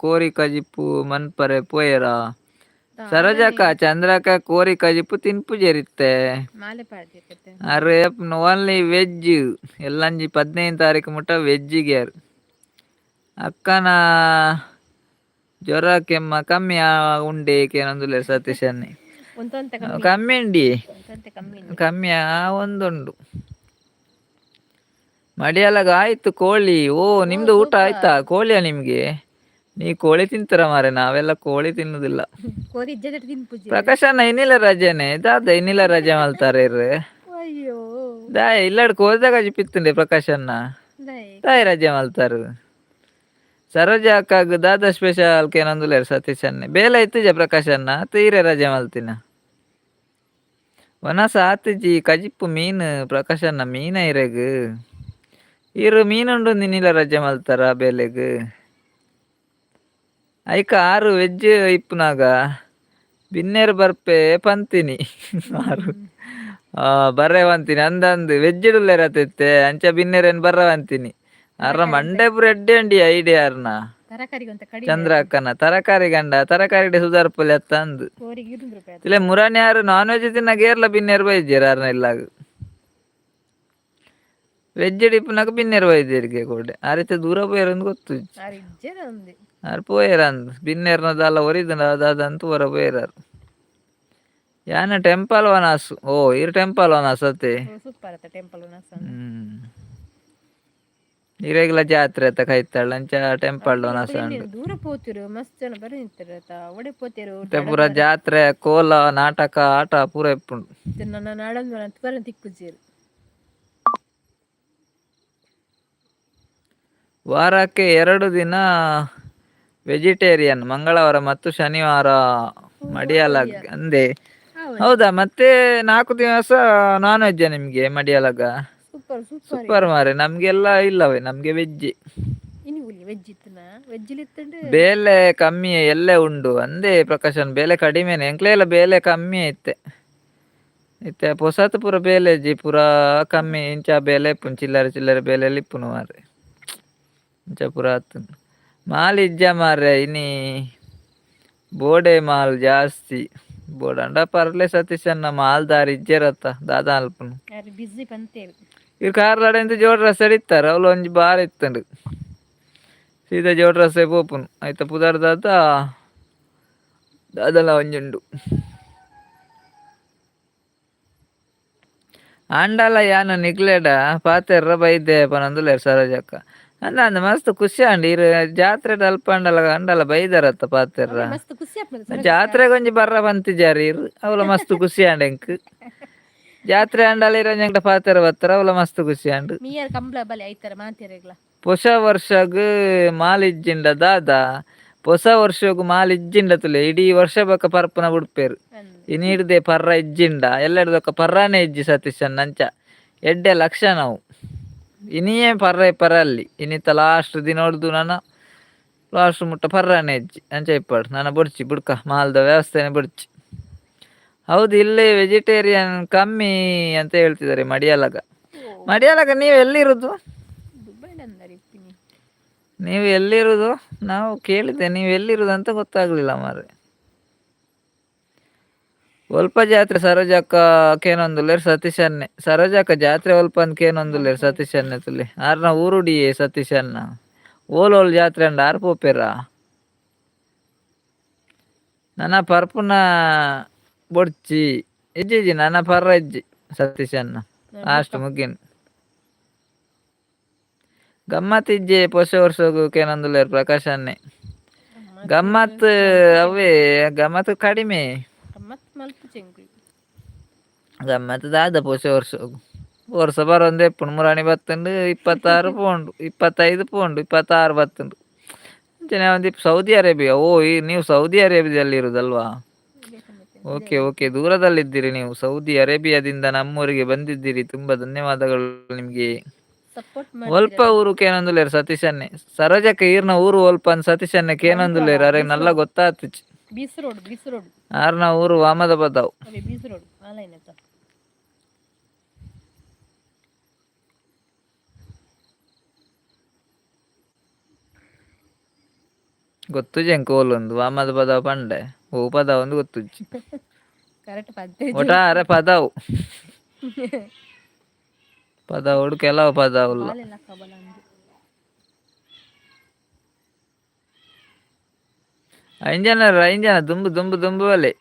ಕೋರಿ ಕಜಿಪು ಮನ್ಪರೆ ಪೋಯೆರಾ? ಸರೋಜಕ್ಕ, ಚಂದ್ರಕ್ಕ ಕೋರಿ ಕಜಿಪು ತಿನ್ಪುಜೆರಿತ್ತೆ. ಮಾಲೆ ಪಾಡ್ದಿರ್ತತೆ. ಅರೆ ಓನ್ಲಿ ವೆಜ್. ಎಲ್ಲಂಜಿ 15 ತಾರೀಕು ಮುಟ್ಟ ವೆಜ್ಜಿಗೆ. ಅಕ್ಕನ ಜ್ವರ ಕೆಮ್ಮ ಕಮ್ಮಿ ಉಂಡೆ ಕೇನೊಂದುಲ್ಲೆರ್ ಸತೀಶ್ ಅನ್ನೆ. ಒಂತೊಂತೆ ಕಮ್ಮಿ. ಕಮ್ಮಿ ಉಂಡಿ. ಒಂತೊಂತೆ ಕಮ್ಮಿ ಉಂಡು. ಕಮ್ಮಿ ಒಂದುಂಡು. ಮಡಿಯಲಗ ಆಯ್ತು ಕೋಳಿ. ಓ, ನಿಮ್ದು ಊಟ ಆಯ್ತಾ? ಕೋಳಿಯಾ ನಿಮ್ಗೆ? ನೀ ಕೋಳಿ ತಿಂತೀರ ಮಾರೆ, ನಾವೆಲ್ಲ ಕೋಳಿ ತಿನ್ನುದಿಲ್ಲ. ಕೋರಿ ಇಜ್ಜದ ತಿನ್ಪುಜಿ. ಪ್ರಕಾಶ್ ಅಣ್ಣ ಇನ್ನಿಲ್ಲ ರಜೆನೆ ದಾದ? ಇನ್ನಿಲ್ಲ ರಜೆ ಮಲ್ತಾರೆ ಇರ್ರು. ಅಯ್ಯೋ. ದಾಯ ಇಲ್ಲಾಡ್ ಕೋದಾಗ ಪಿತ್ತುಂಡೆ ಪ್ರಕಾಶ್ ಅಣ್ಣ. ದಾಯೆ? ದಾಯ ರಜೆ ಮಲ್ತಾರು? ಸರೋಜ ಅಕ್ಕಾಗ ದಾದಾ ಸ್ಪೆಷಲ್ ಕೇನೊಂದುಲ್ಲೆರ್ ಸತೀಶ್ ಅಣ್ಣೆ. ಬೇಲೆ ಇತ್ತುಜ ಪ್ರಕಾಶ್ ಅಣ್ಣ ತೀರೆ ರಜೆ ಮಲ್ತಿನ? ವನಸ ಆತಿಜಿ ಕಜಿಪ್ಪು ಮೀನು. ಪ್ರಕಾಶ್ ಅಣ್ಣ ಮೀನ ಇರೆಗ್? ಇರು ಮೀನುಂಡು ನಿನ್ನಿಲ ರಜೆ ಮಲ್ತಾರ ಬೇಲೆಗ್? ಐಕ ಆರು ವೆಜ್ ಇಪ್ಪುನಾಗ ಬಿನ್ನೇರು ಬರ್ಪೆ ಪಂತಿನಿ ಆರು ಬರ್ರೆ ಪಂತಿನಿ ಅಂದಂದು ವೆಜ್ ಇಡುಲ್ಲೇರ ಅತ್ತಿತ್ತೆ ಅಂಚ ಬಿನ್ನೇರೇನು ಬರ್ರ ಪಂತಿನಿ ಅರ ಮಂಡೆ ಪೂರ ಎಡ್ಡೆ ಅಂಡಿ ಐಡಿಯಾ ಅರ್ನ. ತರಕಾರಿಗೆ ಅಂತ ಕಡಿಮೆ. ಚಂದ್ರ ಅಕ್ಕನ ತರಕಾರಿ ಗಂಡ ತರಕಾರಿ ಸುಧಾರ್ಪುಲೆ ಅತ್ತ ಅಂದು. ಕೋರಿಗೆ 200 ರೂಪಾಯಿ ಆತು. ಇಲ್ಲ ಮುರಾನಿ ಯಾರು ನಾನ್ ವೆಜ್ ತಿನ್ನಾಗ ಏರ್ಲ ಬಿನ್ನೇರು ಬೈದ್ಯರ ಅರ್ನ ಇಲ್ಲಾಗ. ವೆಜ್ ಇಪ್ಪುನಾಗ ಬಿನ್ನೇರು ಬೈದ್ಯರಿಗೆ ಕೋಡೆ ಆ ರೀತಿ ದೂರ ಪೋಯರಂದು ಗೊತ್ತು. ಆರು ಇಜ್ಜದ ఉంది. ಆರ್ ಪೋಯರಂದು ಬಿನ್ನೇರ್ನ ದಾಲ ಒರಿದಂಡ ಅದಾದಂತು ಹೊರ ಪೋಯರಾರು. ಯಾನ ಟೆಂಪಲ್ ವನಾಸು. ಓ ಇರು ಟೆಂಪಲ್ ವನಾಸ್ ಅತ್ತೆ. ಸೂಪರ್ ಆತ ಟೆಂಪಲ್ ನಸ. ಇರೆಗ್ಲ ಜಾತ್ರೆ ಅತ್ತ ಕೈತಾಳ್ ಅಂಚ ಟೆಂಪಲ್ ವನಾಸ ಉಂಡು. ದೂರ ಪೋತಿರು ಮಸ್ತ್ ಜನ ಬರ ನಿಂತಾರೆ ಆತ ಒಡೆ ಪೋತಿರು. ಮತ್ತೆ ಪೂರ ಜಾತ್ರೆ ಕೋಲ ನಾಟಕ ಆಟ ಪೂರ ಇಪ್ಪುಂಡು. ನನ್ನ ನಾಡಂದು ಬರ ತಿಕ್ಕುಜೀರು. ವಾರಕ್ಕೆ 2 ದಿನ ವೆಜಿಟೇರಿಯನ್, ಮಂಗಳವಾರ ಮತ್ತು ಶನಿವಾರ ಮಡಿಯಲ ಅಂದೆ. ಹೌದಾ? ಮತ್ತೆ 4 ದಿವಸ ನಾನ್ ವೆಜ್ ನಿಮ್ಗೆ ಮಡಿಯಲಗ? Super super. Super ಮಾರೆ, ನಮ್ಗೆಲ್ಲ ಇಲ್ಲವೇ, ನಮ್ಗೆ ವೆಜ್. ಇನ್ನು ವೆಜ್ ಇತ್ತನ ವೆಜ್ ಇತ್ತಂಡು. ಬೇಲೆ ಕಮ್ಮಿ ಎಲ್ಲೇ ಉಂಡು ಅಂದೇ ಪ್ರಕಾಶನ್. ಬೇಲೆ ಕಡಿಮೆನೆ ಎಂಕ್ಲೆ ಎಲ್ಲ ಬೇಲೆ ಕಮ್ಮಿ ಐತೆ ಇತ್ತೆ. ಪೊಸತ್ ಪೂರ ಬೇಲೆ ಜಿ ಪೂರ ಕಮ್ಮಿ. ಇಂಚ ಬೇಲೆ ಇಪ್ಪುನು ಚಿಲ್ಲರೆ ಚಿಲ್ಲರೆ ಬೇಲೆ ಇಪ್ಪುನು ಮಾರ್ರೆ. ಇಂಚ ಪೂರ ಆತುಂಡು. ಮಾಲ್ ಇಜ್ಜ ಮಾರ್ರೆ ಇನಿ, ಬೋಡೆ ಮಾಲ್ ಜಾಸ್ತಿ ಬೋಡಂಡ ಪರ್ಲೆ ಸತೀಶ್ ಅಣ್ಣ. ಮಾಲ್ದಾರ್ ಇಜ್ಜೆರತ್ತ ದಾದಾ ಅಲ್ಪುನು. ಯಾರು ಬಿಸಿ ಪಂತೇರು. ಇರ್ ಕಾರ್ಲಾಡ್ ಎಂತ ಜೋಡ್ ರಸ್ತೆ ಇತ್ತಾರೆ ಅವ್ಲು ಒಂಜಿ ಬಾರ್ ಇತ್ತಂಡು, ಸೀದಾ ಜೋಡ್ ರಸ್ತೆ ಪೋಪುನು. ಐತ ಪುದರ್ ದಾದ ದಾದಲ ಒಂಜುಂಡು. ಆಂಡಲ ಯಾನ್ ನಿಕ್ಲೆಡ ಪಾತೆರ್ರ ಬೈದೆ ಪನೊಂದುಲ್ಲೆರ್ ಸರೋಜಕ್ಕ. ಅಂದ ಅಂದ ಮಸ್ತ್ ಖುಷಿ ಆಂಡ್. ಇರ್ ಜಾತ್ರೆ ಅಲ್ಪ ಅಂಡಲ ಅಂಡಲ ಬೈದರತ್ತ ಪಾತೆರ್ರ. ಮಸ್ತ್ ಖುಷಿ ಆಪುಂಡು. ಜಾತ್ರೆಗ್ ಒಂಜಿ ಬರ್ರ ಪಂತಿಜಾರ್ ಇರ್, ಅವ್ಲ ಮಸ್ತ್ ಖುಷಿ ಆಂಡ್ ಎಂಕ್. ಜಾತ್ರೆ ಆಂಡಲ ಇರ್ ಒಂಜಿ ಪಾತೆರ ಬತ್ತರ, ಅವ್ಲ ಮಸ್ತ್ ಖುಷಿ ಆಂಡ್. ಮೀಯರ್ ಕಂಬ್ಳ ಬಲೆ ಐತರ ಮಾತೆರೆಗ್ಲ. ಹೊಸ ವರ್ಷಗ್ ಮಾಲ್ ಇಜ್ಜಿಂಡ ದಾದ? ಹೊಸ ವರ್ಷಗ್ ಮಾಲ್ ಇಜ್ಜಿಂಡ ತುಲೆ ಇಡೀ ವರ್ಷ ಬೊಕ ಪರ್ಪುನ ಬುಡ್ಪೆರ್. ಇನಿ ಹಿಡ್ದೆ ಪರ್ರ ಇಜ್ಜಿಂಡ ಎಲ್ಲೆಡ್ದೊಕ್ಕ ಪರ್ರಾನೆ ಇಜ್ಜಿ ಸತೀಶ್ ಅಂಚ ಎಡ್ಡೆ ಲಕ್ಷಣ ಅವು. ಇನಿಯೇ ಪರ್ರ ಪರಲ್ಲಿ ಇನಿತ ಲಾಸ್ಟ್ ದಿನೊಡ್ದು ನನ ಲಾಸ್ಟ್ ಮುಟ್ಟ ಪರ್ರಾನೆ ಇಜ್ಜಿ ಅಂಚ ಇಪ್ಪಾಡು ನನ್ನ ಬೊಡ್ಚಿ ಬುಡ್ಕ ಮಾಲ್ದ ವ್ಯವಸ್ಥೆನೆ ಬೊಡ್ಚಿ. ಹೌದು, ಇಲ್ಲಿ ವೆಜಿಟೇರಿಯನ್ ಕಮ್ಮಿ ಅಂತ ಹೇಳ್ತಿದ್ದಾರೆ ಮಡಿಯಾಲಗ. ಮಡಿಯಾಲಗ ನೀವು ಎಲ್ಲಿರುದು? ನೀವು ಎಲ್ಲಿರುವುದು? ನಾವು ಕೇಳಿದ್ದೆ, ನೀವು ಎಲ್ಲಿರುವುದು ಅಂತ ಗೊತ್ತಾಗ್ಲಿಲ್ಲ ಮಾರ್ರೆ. ಒಲ್ಪ ಜಾತ್ರೆ ಸರೋಜಕ್ಕ ಕೇನೊಂದುಲ್ಲೆರ್ ಸತೀಶನ್ನೆ. ಸರೋಜಕ್ಕ ಜಾತ್ರೆ ಒಲ್ಪ ಅಂದ್ ಕೇನೊಂದುಲ್ಲೆರ್ ಸತೀಶನ್ನೆ ತುಲೆ. ಆರ್ನ ಊರುಡಿಯೇ ಸತೀಶನ್ನ. ಓಲ್ ಓಲ್ ಜಾತ್ರೆ ಅಂಡ ಆರ್ ಪೋಪೆರಾ? ನನ ಪರ್ಪುನ ಬೊಡ್ಚಿ. ಇಜ್ಜಿ ಇಜ್ಜಿ ನನ ಪರ್ರ ಇಜ್ಜಿ ಸತೀಶನ್ನ. ಲಾಸ್ಟ್ ಮುಗಿನ್. ಗಮ್ಮತ್ ಇಜ್ಜೆ ಪೊಸ ವರ್ಷಗು ಕೇನೊಂದುಲ್ಲೆರ್ ಪ್ರಕಾಶನ್ನೆ. ಗಮ್ಮತ್ ಅವೇ ಗಮ್ಮತ್ ಕಡಿಮೆ. ಗಮ್ಮತ್ ದಾದ ಪೊಸ ವರ್ಷಗು. ವರ್ಷ ಬರೊಂದೆ ಇಪ್ಪುಂಡು ಮುರಾಣಿ ಬತ್ತುಂಡು 26 ಪೋಂಡು 25 ಪೋಂಡು 26 ಬತ್ತುಂಡು. ಅಂಚನೆ ಒಂದಿ ಸೌದಿ ಅರೇಬಿಯಾ. ಓ, ಈ ನೀವು ಸೌದಿ ಅರೇಬಿಯಾದಲ್ಲಿ ಇರುವುದಲ್ವಾ? ಓಕೆ ಓಕೆ, ದೂರದಲ್ಲಿದ್ದೀರಿ ನೀವು. ಸೌದಿ ಅರೇಬಿಯಾದಿಂದ ನಮ್ಮೂರಿಗೆ ಬಂದಿದ್ದೀರಿ, ತುಂಬ ಧನ್ಯವಾದಗಳು ನಿಮಗೆ. ಒಲ್ಪ ಊರು ಕೇನೊಂದುಲ್ಲೆರ್ ಸತೀಶನ್ನೆ. ಸರೋಜಕ್ಕ ಈರ್ನ ಊರು ಒಲ್ಪ ಅಂದ್ ಸತೀಶನ್ನೆ ಕೇನೊಂದುಲ್ಲೆರ್. ಅರೆಗ್ ನಲ್ಲ ಗೊತ್ತಾತುಜಿ. ಬೀಸ್ ರೋಡ್, ಬೀಸ್ ರೋಡ್. ಆರ್ನ ಊರು ವಾಮದ ಪದವು. ಅವೇ ಬೀಸ್ ರೋಡ್ ಆನ್ಲೈನ್ ಅಂತ. ಗೊತ್ತುಜಿ ಎಂಕ್ ಓಲುಂದು ವಾಮದ ಪದವು ಪಂಡೆ ಓ ಪದವು ಒಂದು ಗೊತ್ತುಜ್ಜಿ. ಕರೆಕ್ಟ್ ಪದ್ದೆ. ಒಟ್ಟಾರೆ ಪದವು ಪದವುಡು ಕೆಲವು ಪದವುಲ್ಲ. ಬಾಲೆಲ್ಲ ಕಬಲ ಅಂದು. ಐನ್ ಜನ ಐನ್ ಜನ ದುಂಬು ದುಂಬು ದುಂಬು ಬಲೆ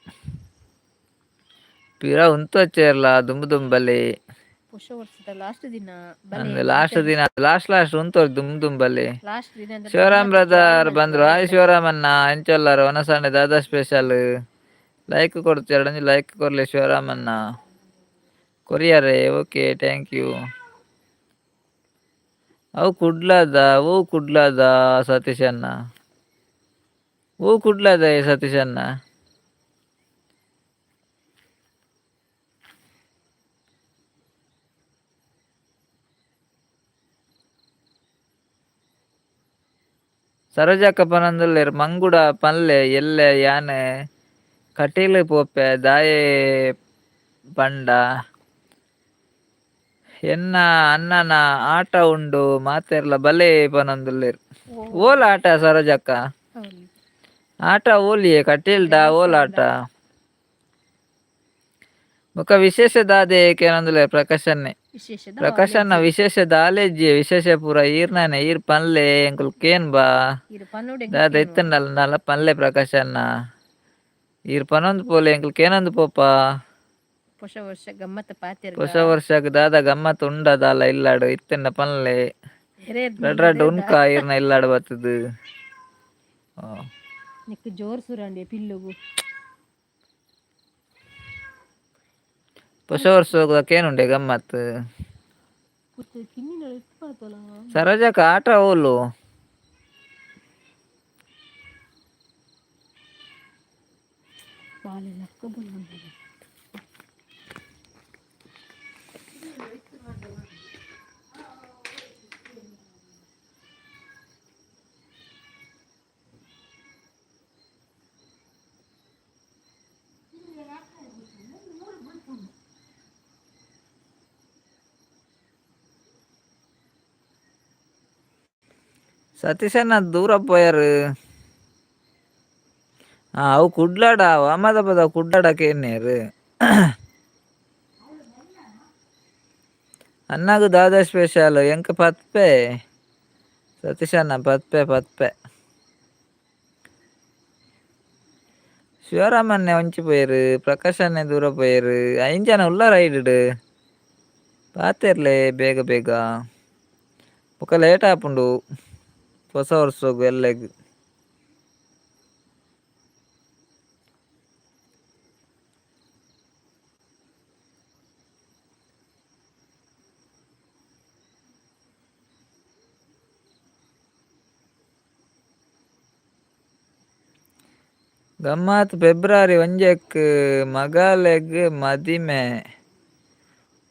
ಪಿರ ಉಂತೊಚ್ಚೆರ್ಲ ದುಂಬು ದುಂಬಲೆ. ಪುಷ ವರ್ಷದ ಲಾಸ್ಟ್ ದಿನ ಬಲೆ. ಅಂದ್ ಲಾಸ್ಟ್ ದಿನ ಲಾಸ್ಟ್ ಲಾಸ್ಟ್ ಉಂತೊರ್ ದುಂಬು ದುಂಬಲೆ. ಲಾಸ್ಟ್ ದಿನ ಅಂದ್ರೆ ಶಿವರಾಮ್ ಗಮ್ಮತ್ ಬ್ರದರ್ ಜಾಲಿ ಬಂದ್ರು. ಹಾಯ್ ಶಿವರಾಮಣ್ಣ, ಎಂಚೊಲ್ಲಾರ? ವನಸಾಣೆ ದಾದಾ ಸ್ಪೆಷಲ್? ಲೈಕ್ ಕೊಡ್ತು ಎರಡೊಂಜಿ like ಕೊರ್ಲೆ Shivaramanna. ಕೊರಿಯರೆ? Okay, thank you. ಅವು ಕುಡ್ಲದ? ಓ ಕುಡ್ಲದ ಸತೀಶಣ್ಣ? ಓ ಕುಡ್ಲದ ಸತೀಶಣ್ಣ? ಸರೋಜಕ್ಕ ಪನೊಂದುಲ್ಲೆರ್ ಮಂಗುಡ ಪನ್ಲೆ ಎಲ್ಲೆ ಯಾನ್ ಕಟೀಲ್ ಪೋಪೆ ದಾಯೆ ಪಂಡ ಎನ್ನ ಅಣ್ಣನ ಆಟ ಉಂಡು ಮಾತೆರ್ಲ ಬಲೆ ಪನೊಂದುಲ್ಲೆರ್. ಓಲ್ ಆಟ ಸರೋಜಕ್ಕ? ಹೌದು. ಆಟ ಓಲಿಯೇ ಕಟೀಲ್ಡ ಓಲ್ ಆಟ? ಬೊಕ ವಿಶೇಷ ದಾದೆ ಕೇನೊಂದುಲ್ಲೆರ್ ಪ್ರಕಾಶನ್ನೆ. ವಿಶೇಷದ ಪ್ರಕಾಶನ್ನ ವಿಶೇಷ ದಾಲೇಜ್ಜಿ, ವಿಶೇಷ ಪೂರ ಈರ್ನನೆ. ಈರ್ ಪನ್ಲೆ ಎಂಕುಲು ಕೇನ್ ಬಾ. ಇರು ಪನ್ನೋಡೆ. ದಾದ ಇತ್ತುಂಡಲ ನಲ್ಲ ಪನ್ಲೆ ಪ್ರಕಾಶನ್ನ. ಈರ್ ಪನೊಂದು ಪೋಲೆ, ಎಂಕುಲು ಕೇನೊಂದು ಪೋಪ. ಹೊಸ ವರ್ಷ ಗಮ್ಮತ್ ಪಾತೆರ್. ಹೊಸ ವರ್ಷಗ್ ದಾದ ಗಮ್ಮತ್ ಉಂಡ ದಾಲ ಇಲ್ಲಾಡು ಇತ್ತುಂಡ ಪನ್ಲೆ. ರಡ್ ರಡ್ಡ್ ಉನ್ಕ ಈರ್ನ ಇಲ್ಲಾಡು ಬತ್ತುದು. ನಿಕ್ ಜೋರ್ ಸುರಂಡಿ ಪಿಲ್ಲುಗು. ಹೊಸ ವರ್ಷಗ್ ಕೇನುಂಡೆ ಗಮ್ಮತ್. ಕಿನ್ನಿನ ಪಾತೊಲ. ಸರೋಜಕ್ಕ ಆಟ ಓಲು? ಬಾಲೆ ಲಕ್ಕ ಬಂದ. ಸತೀಶಣ್ಣ ದೂರ ಪೋಯರ್. ಅವು ಕುಡ್ಲಾಡ ಅಮ್ಮದ ಪದ ಕುಡ್ಲಾಡ ಕೇನ್ಯರ್. ಅಣ್ಣಗ್ ದಾದ ಸ್ಪೆಷಲ್? ಎಂಕ್ ಪತ್ಪೆ ಸತೀಶಣ್ಣ, ಪತ್ಪೆ ಪತ್ಪೆ. ಶಿವರಾಮನ್ನೆ ಒಂಚಿ ಪೋಯೆರ್, ಪ್ರಕಾಶನ್ನೆ ದೂರ ಪೋಯೆರ್. ಐನ್ ಜನ ಉಲ್ಲಾರ ಐಡ್ ಪಾತೆರ್ಲೆ ಬೇಗ ಬೇಗ. ಬೊಕ ಲೇಟ್ ಆಪುಂಡು ಹೊಸ ವರ್ಷಗ್ ಎಲ್ಲೆಗ್. ಗಮ್ಮತ್ ಫೆಬ್ರವರಿ ಒಂಜೆಕ್ ಮಗಲೆಗ್ ಮದಿಮೆ.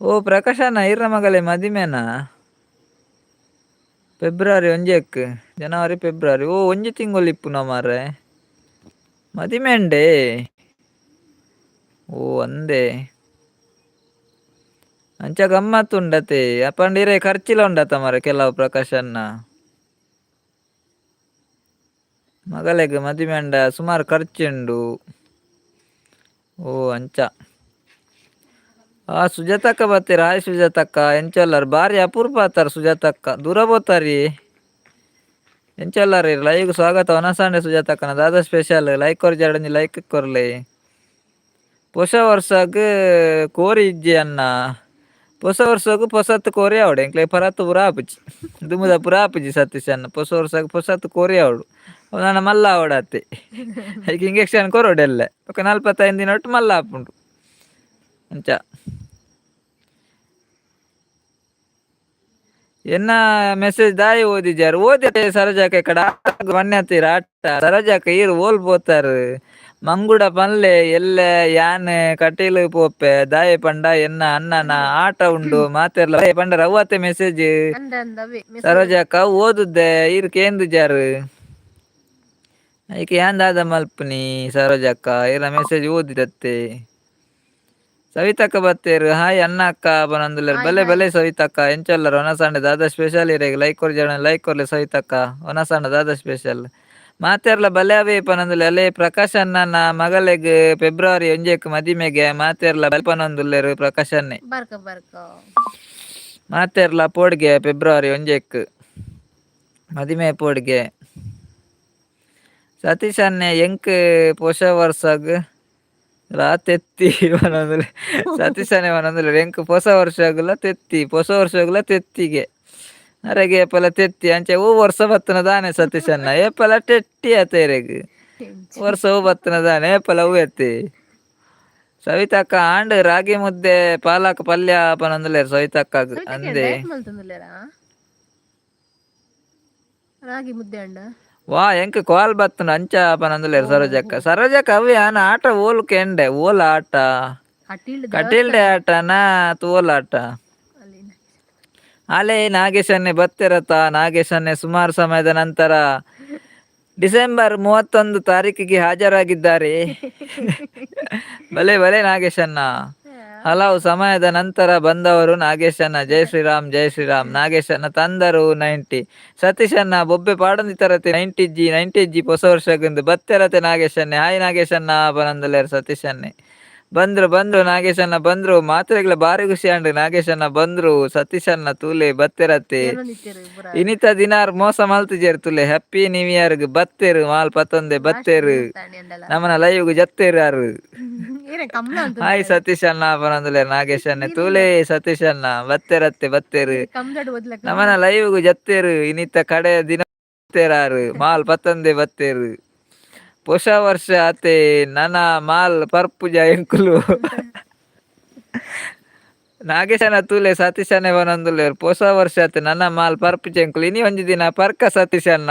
ಓ ಪ್ರಕಾಶಣ್ಣ ಈರ್ನ ಮಗಲೆ ಮದಿಮೆನಾ? February ಒಂಜೆಕ್, January February. ಓ ಒಂಜಿ ತಿಂಗಳು ಇಪ್ಪುನ ಮಾರ್ರೆ ಮದಿಮೆ. ಓ ಅಂದೆ, ಅಂಚ ಗಮ್ಮತ್ ಉಂಡತೆ. ಅಪಂಡ ಇರೆ ಖರ್ಚಿಲ ಉಂಡತ ಮಾರ್ರೆ ಕೆಲವು. ಪ್ರಕಾಶನ್ನ ಮಗಲೆಗ್ ಮದಿಮೆ ಅಂಡ ಸುಮಾರು ಖರ್ಚುಂಡು. ಓ ಅಂಚ. ಆ ಸುಜಾತಕ್ಕ ಬತ್ತೀರ. ಹಾಯ್ ಸುಜಾತಕ್ಕ, ಎಂಚೊಲ್ಲರ್? ಬಾರಿ ಅಪರೂಪ ಆತಾರ ಸುಜಾತಕ್ಕ, ದೂರ ಪೋತಾರಿ. ಎಂಚೊಲ್ಲರ್? ಲೈವ್ ಸ್ವಾಗತ. ವನಸಾಂಡೆ ಸುಜಾತಕ್ಕನ ದಾದ ಸ್ಪೆಷಲ್? ಲೈಕ್ ಕೊರ್ಜಾಡ, ಒಂಜಿ ಲೈಕ್ ಕೊರ್ಲೆ. ಹೊಸ ವರ್ಷಗ್ ಕೋರಿ ಇಜ್ಜಿ ಅನ್ನ. ಹೊಸ ವರ್ಷಗ್ ಪೊಸತ್ ಕೋರಿ ಆವಡೆ. ಎಂಕ್ಲೆ ಪರತ್ ಪೂರ ಆಪುಜಿ, ದುಂಬುದ ಪೂರ ಆಪುಜಿ ಸತೀಶ್ ಅನ್ನ. ಹೊಸ ವರ್ಷಗ್ ಪೊಸತ್ ಕೋರಿ ಆವಡು, ನನ್ನ ಮಲ್ಲ ಆವಡತ್ತೆ. ಐಕ್ ಇಂಜೆಕ್ಷನ್ ಕೊರೊಡು ಎಲ್ಲ. ಬೊಕ 45 ದಿನ ಒಟ್ಟು ಮಲ್ಲ ಆಪುಂಡು ಅಂಚ. ಎನ್ನ ಮೆಸೇಜ್ ದಾಯಿ ಓದಿಜಾರ್? ಓದಿ ಸರೋಜಾಕ ಕಡ ಮನ್ಯತೀರ ಆಟ. ಸರೋಜಾಕ ಈರ್ ಓಲ್ ಪೋತಾರ್? ಮಂಗುಡ ಪನ್ಲೆ ಎಲ್ಲೆ ಯಾನ್ ಕಟೀಲ್ ಪೋಪೆ, ದಾಯೆ ಪಂಡ ಎನ್ನ ಅಣ್ಣನ ಆಟ ಉಂಡು. ಮಾತೆರ್ಲ ಪಂಡ ರವ್ವತೆ ಮೆಸೇಜ್. ಸರೋಜಕ್ಕ ಓದುದ್ದೆ, ಈರ್ ಕೇಂದುಜಾರ್. ಐಕೆ ಯಾನ್ ದಾದ ಮಲ್ಪುನಿ? ಸರೋಜಕ್ಕ, ಈರ್ನ ಮೆಸೇಜ್ ಓದಿದತ್ತೆ. ಸವಿತಕ್ಕ ಬತ್ತೇರು. ಹಾಯ್ ಅಣ್ಣ ಅಕ್ಕ ಪನೊಂದುಲ್ಲೆರ್. ಬಲೆ ಬಲೆ ಸವಿತಕ್ಕ, ಎಂಚೊಲ್ಲರ್? ವನಸಾಂಡ ದಾದ ಸ್ಪೆಷಲ್ ಇರೆಗ್? Like ಕೊರ್ಜಾಡ, like ಕೊರ್ಲೆ ಸವಿತಕ್ಕ. ವನಸಾಂಡ ದಾದ ಸ್ಪೆಷಲ್? ಮಾತೆರ್ಲ ಬಲೆ ಅವೇ ಪನೊಂದುಲ್ಲೆ. ಅಲ್ಲೇ ಪ್ರಕಾಶ್ ಅಣ್ಣನ ಮಗಲೆಗ್ ಫೆಬ್ರವರಿ 1ಕ್ಕೆ ಮದಿಮೆಗೆ, ಮಾತೆರ್ಲ ಬಲೆ ಪನೊಂದುಲ್ಲೆರ್ ಪ್ರಕಾಶ್ ಅಣ್ಣೆ. ಬರ್ಕ ಬರ್ಕ. ಮಾತೆರ್ಲ ಪೋಡ್ಗೆ, ಫೆಬ್ರವರಿ 1ಕ್ಕೆ ಮದಿಮೆ, ಪೋಡ್ಗೆ. ಸತೀಶ್ ಅಣ್ಣೆ, ಎಂಕ್ ಪೊಸ ವರ್ಷಗ್ ತೆತ್ತಿ ಪನೊಂದುಲ್ಲೆ. ಸತೀಶ್ ಅಣ್ಣೆ ಪನೊಂದುಲ್ಲೆರ್, ಎಂಕ್ ಪೊಸ ವರ್ಷಗುಲ ತೆತ್ತಿ, ಪೊಸ ವರ್ಷಗುಲ ತೆತ್ತಿಗೆ. ಅರೆಗೆ ಏಪಲ ತೆತ್ತಿ ಅಂಚೆ. ಓ ವರ್ಷ ಬತ್ತನ ದಾನೆ ಸತೀಶ್ ಅಣ್ಣ? ಏಪಲ ಟೆಟ್ಟಿ ಆತ ಇರೆಗ್. ವರ್ಷ ಹೂ ಬತ್ತನ ದಾನೆ? ಏಪಲ ಹೂ ಎತ್ತಿ. ಸವಿತಕ್ಕ, ಆಂಡ್ ರಾಗಿ ಮುದ್ದೆ ಪಾಲಕ್ ಪಲ್ಯ ಪನೊಂದುಲ್ಲೆರ್ ಸವಿತಕ್ಕಗ್. ಅಂದೆ. ರಾಗಿ ಮುದ್ದೆ ಅಂಡ. ವಾ, ಎಂಕ್ ಕಾಲ್ ಬತ್ತುಂಡು ಅಂಚ ಪನೊಂದುಲ್ಲೆರ್ ಸರೋಜಕ್ಕ. ಸರೋಜಕ್ಕ, ಅವು ಯಾನ್ ಆಟ ಓಲ್ ಕೆಂಡೆ? ಓಲ್ ಆಟ? ಕಟೀಲ್ಡೆ ಆಟನಾ ತೋಲ್ ಆಟ? ಅಲೆ ನಾಗೇಶನ್ನೇ ಬತ್ತಿರತ. ನಾಗೇಶನ್ನೇ ಸುಮಾರು ಸಮಯದ ನಂತರ ಡಿಸೆಂಬರ್ 31 ತಾರೀಕಿಗೆ ಹಾಜರಾಗಿದ್ದಾರೆ. ಭಲೆ ಭಲೆ ನಾಗೇಶಣ್ಣ. ಹಲವು ಸಮಯದ ನಂತರ ಬಂದವರು ನಾಗೇಶಣ್ಣ. ಜೈ ಶ್ರೀರಾಮ್, ಜೈ ಶ್ರೀರಾಮ್. ನಾಗೇಶಣ್ಣ ತಂದರು 90. ಸತೀಶಣ್ಣ ಬೊಬ್ಬೆ ಪಾಡೊಂದಿತ್ತರತೆ, 90 ಜಿ, 90 ಜಿ ಹೊಸ ವರ್ಷಗಂದು. ಬತ್ತೆರತೆ ನಾಗೇಶನ್ನೇ. ಹಾಯ್ ನಾಗೇಶಣ್ಣ ಪನೊಂದುಲ್ಲೆರ್ ಸತೀಶನ್ನೇ. ಬಂದ್ರು ಬಂದ್ರು ನಾಗೇಶಣ್ಣ ಬಂದ್ರು. ಮಾತ್ರೆಗಳ ಬಾರಿ ಖುಷಿ ಆಂಡ್ ನಾಗೇಶಣ್ಣ ಬಂದ್ರು. ಸತೀಶಣ್ಣ ತೂಲೆ ಬತ್ತೆರತೆ. ಇನಿತ ದಿನಾರ್ ಮೋಸ ಮಲ್ತಿಜೆರ್ ತುಲೆ. Happy new year ಬತ್ತೆರು, mall ಪತ್ತೊಂದೆ ಬತ್ತೆರು. ನಮನ ಲೈವ್ ಜತ್ತೇರು ಆರು. ಹಾಯ್ ಸತೀಶ್ ಅಣ್ಣ ಪನೊಂದುಲ್ಲೆರ್ ನಾಗೇಶ್ ಅಣ್ಣೆ. ತೂಲೆ ಸತೀಶ್ ಅಣ್ಣ ಬತ್ತೆರತ್ತೆ, ಬತ್ತೇರು. ನಮನ ಲೈವ್ ಜತ್ತೇರು. ಇನಿತ ಕಡೆ ದಿನ ಬತ್ತೇರಾರು, ಮಾಲ್ ಪತ್ತೊಂದೆ ಬತ್ತೇರು. ಹೊಸ ವರ್ಷ ಆತೆ, ನನ ಮಾಲ್ ಪರ್ಪುಜ ಎಂಕುಲು. ನಾಗೇಶನ ತೂಲೆ ಸತೀಶನೇ ಪನೊಂದುಲ್ಲೆರ್. ಪೊಸ ವರ್ಷ ಆತೆ, ನನ್ನ ಮಾಲ್ ಪರ್ಪುಜ ಎಂಕುಲು. ಇನಿ ಒಂಜಿ ದಿನ ಪರ್ಕ ಸತೀಶಣ್ಣ.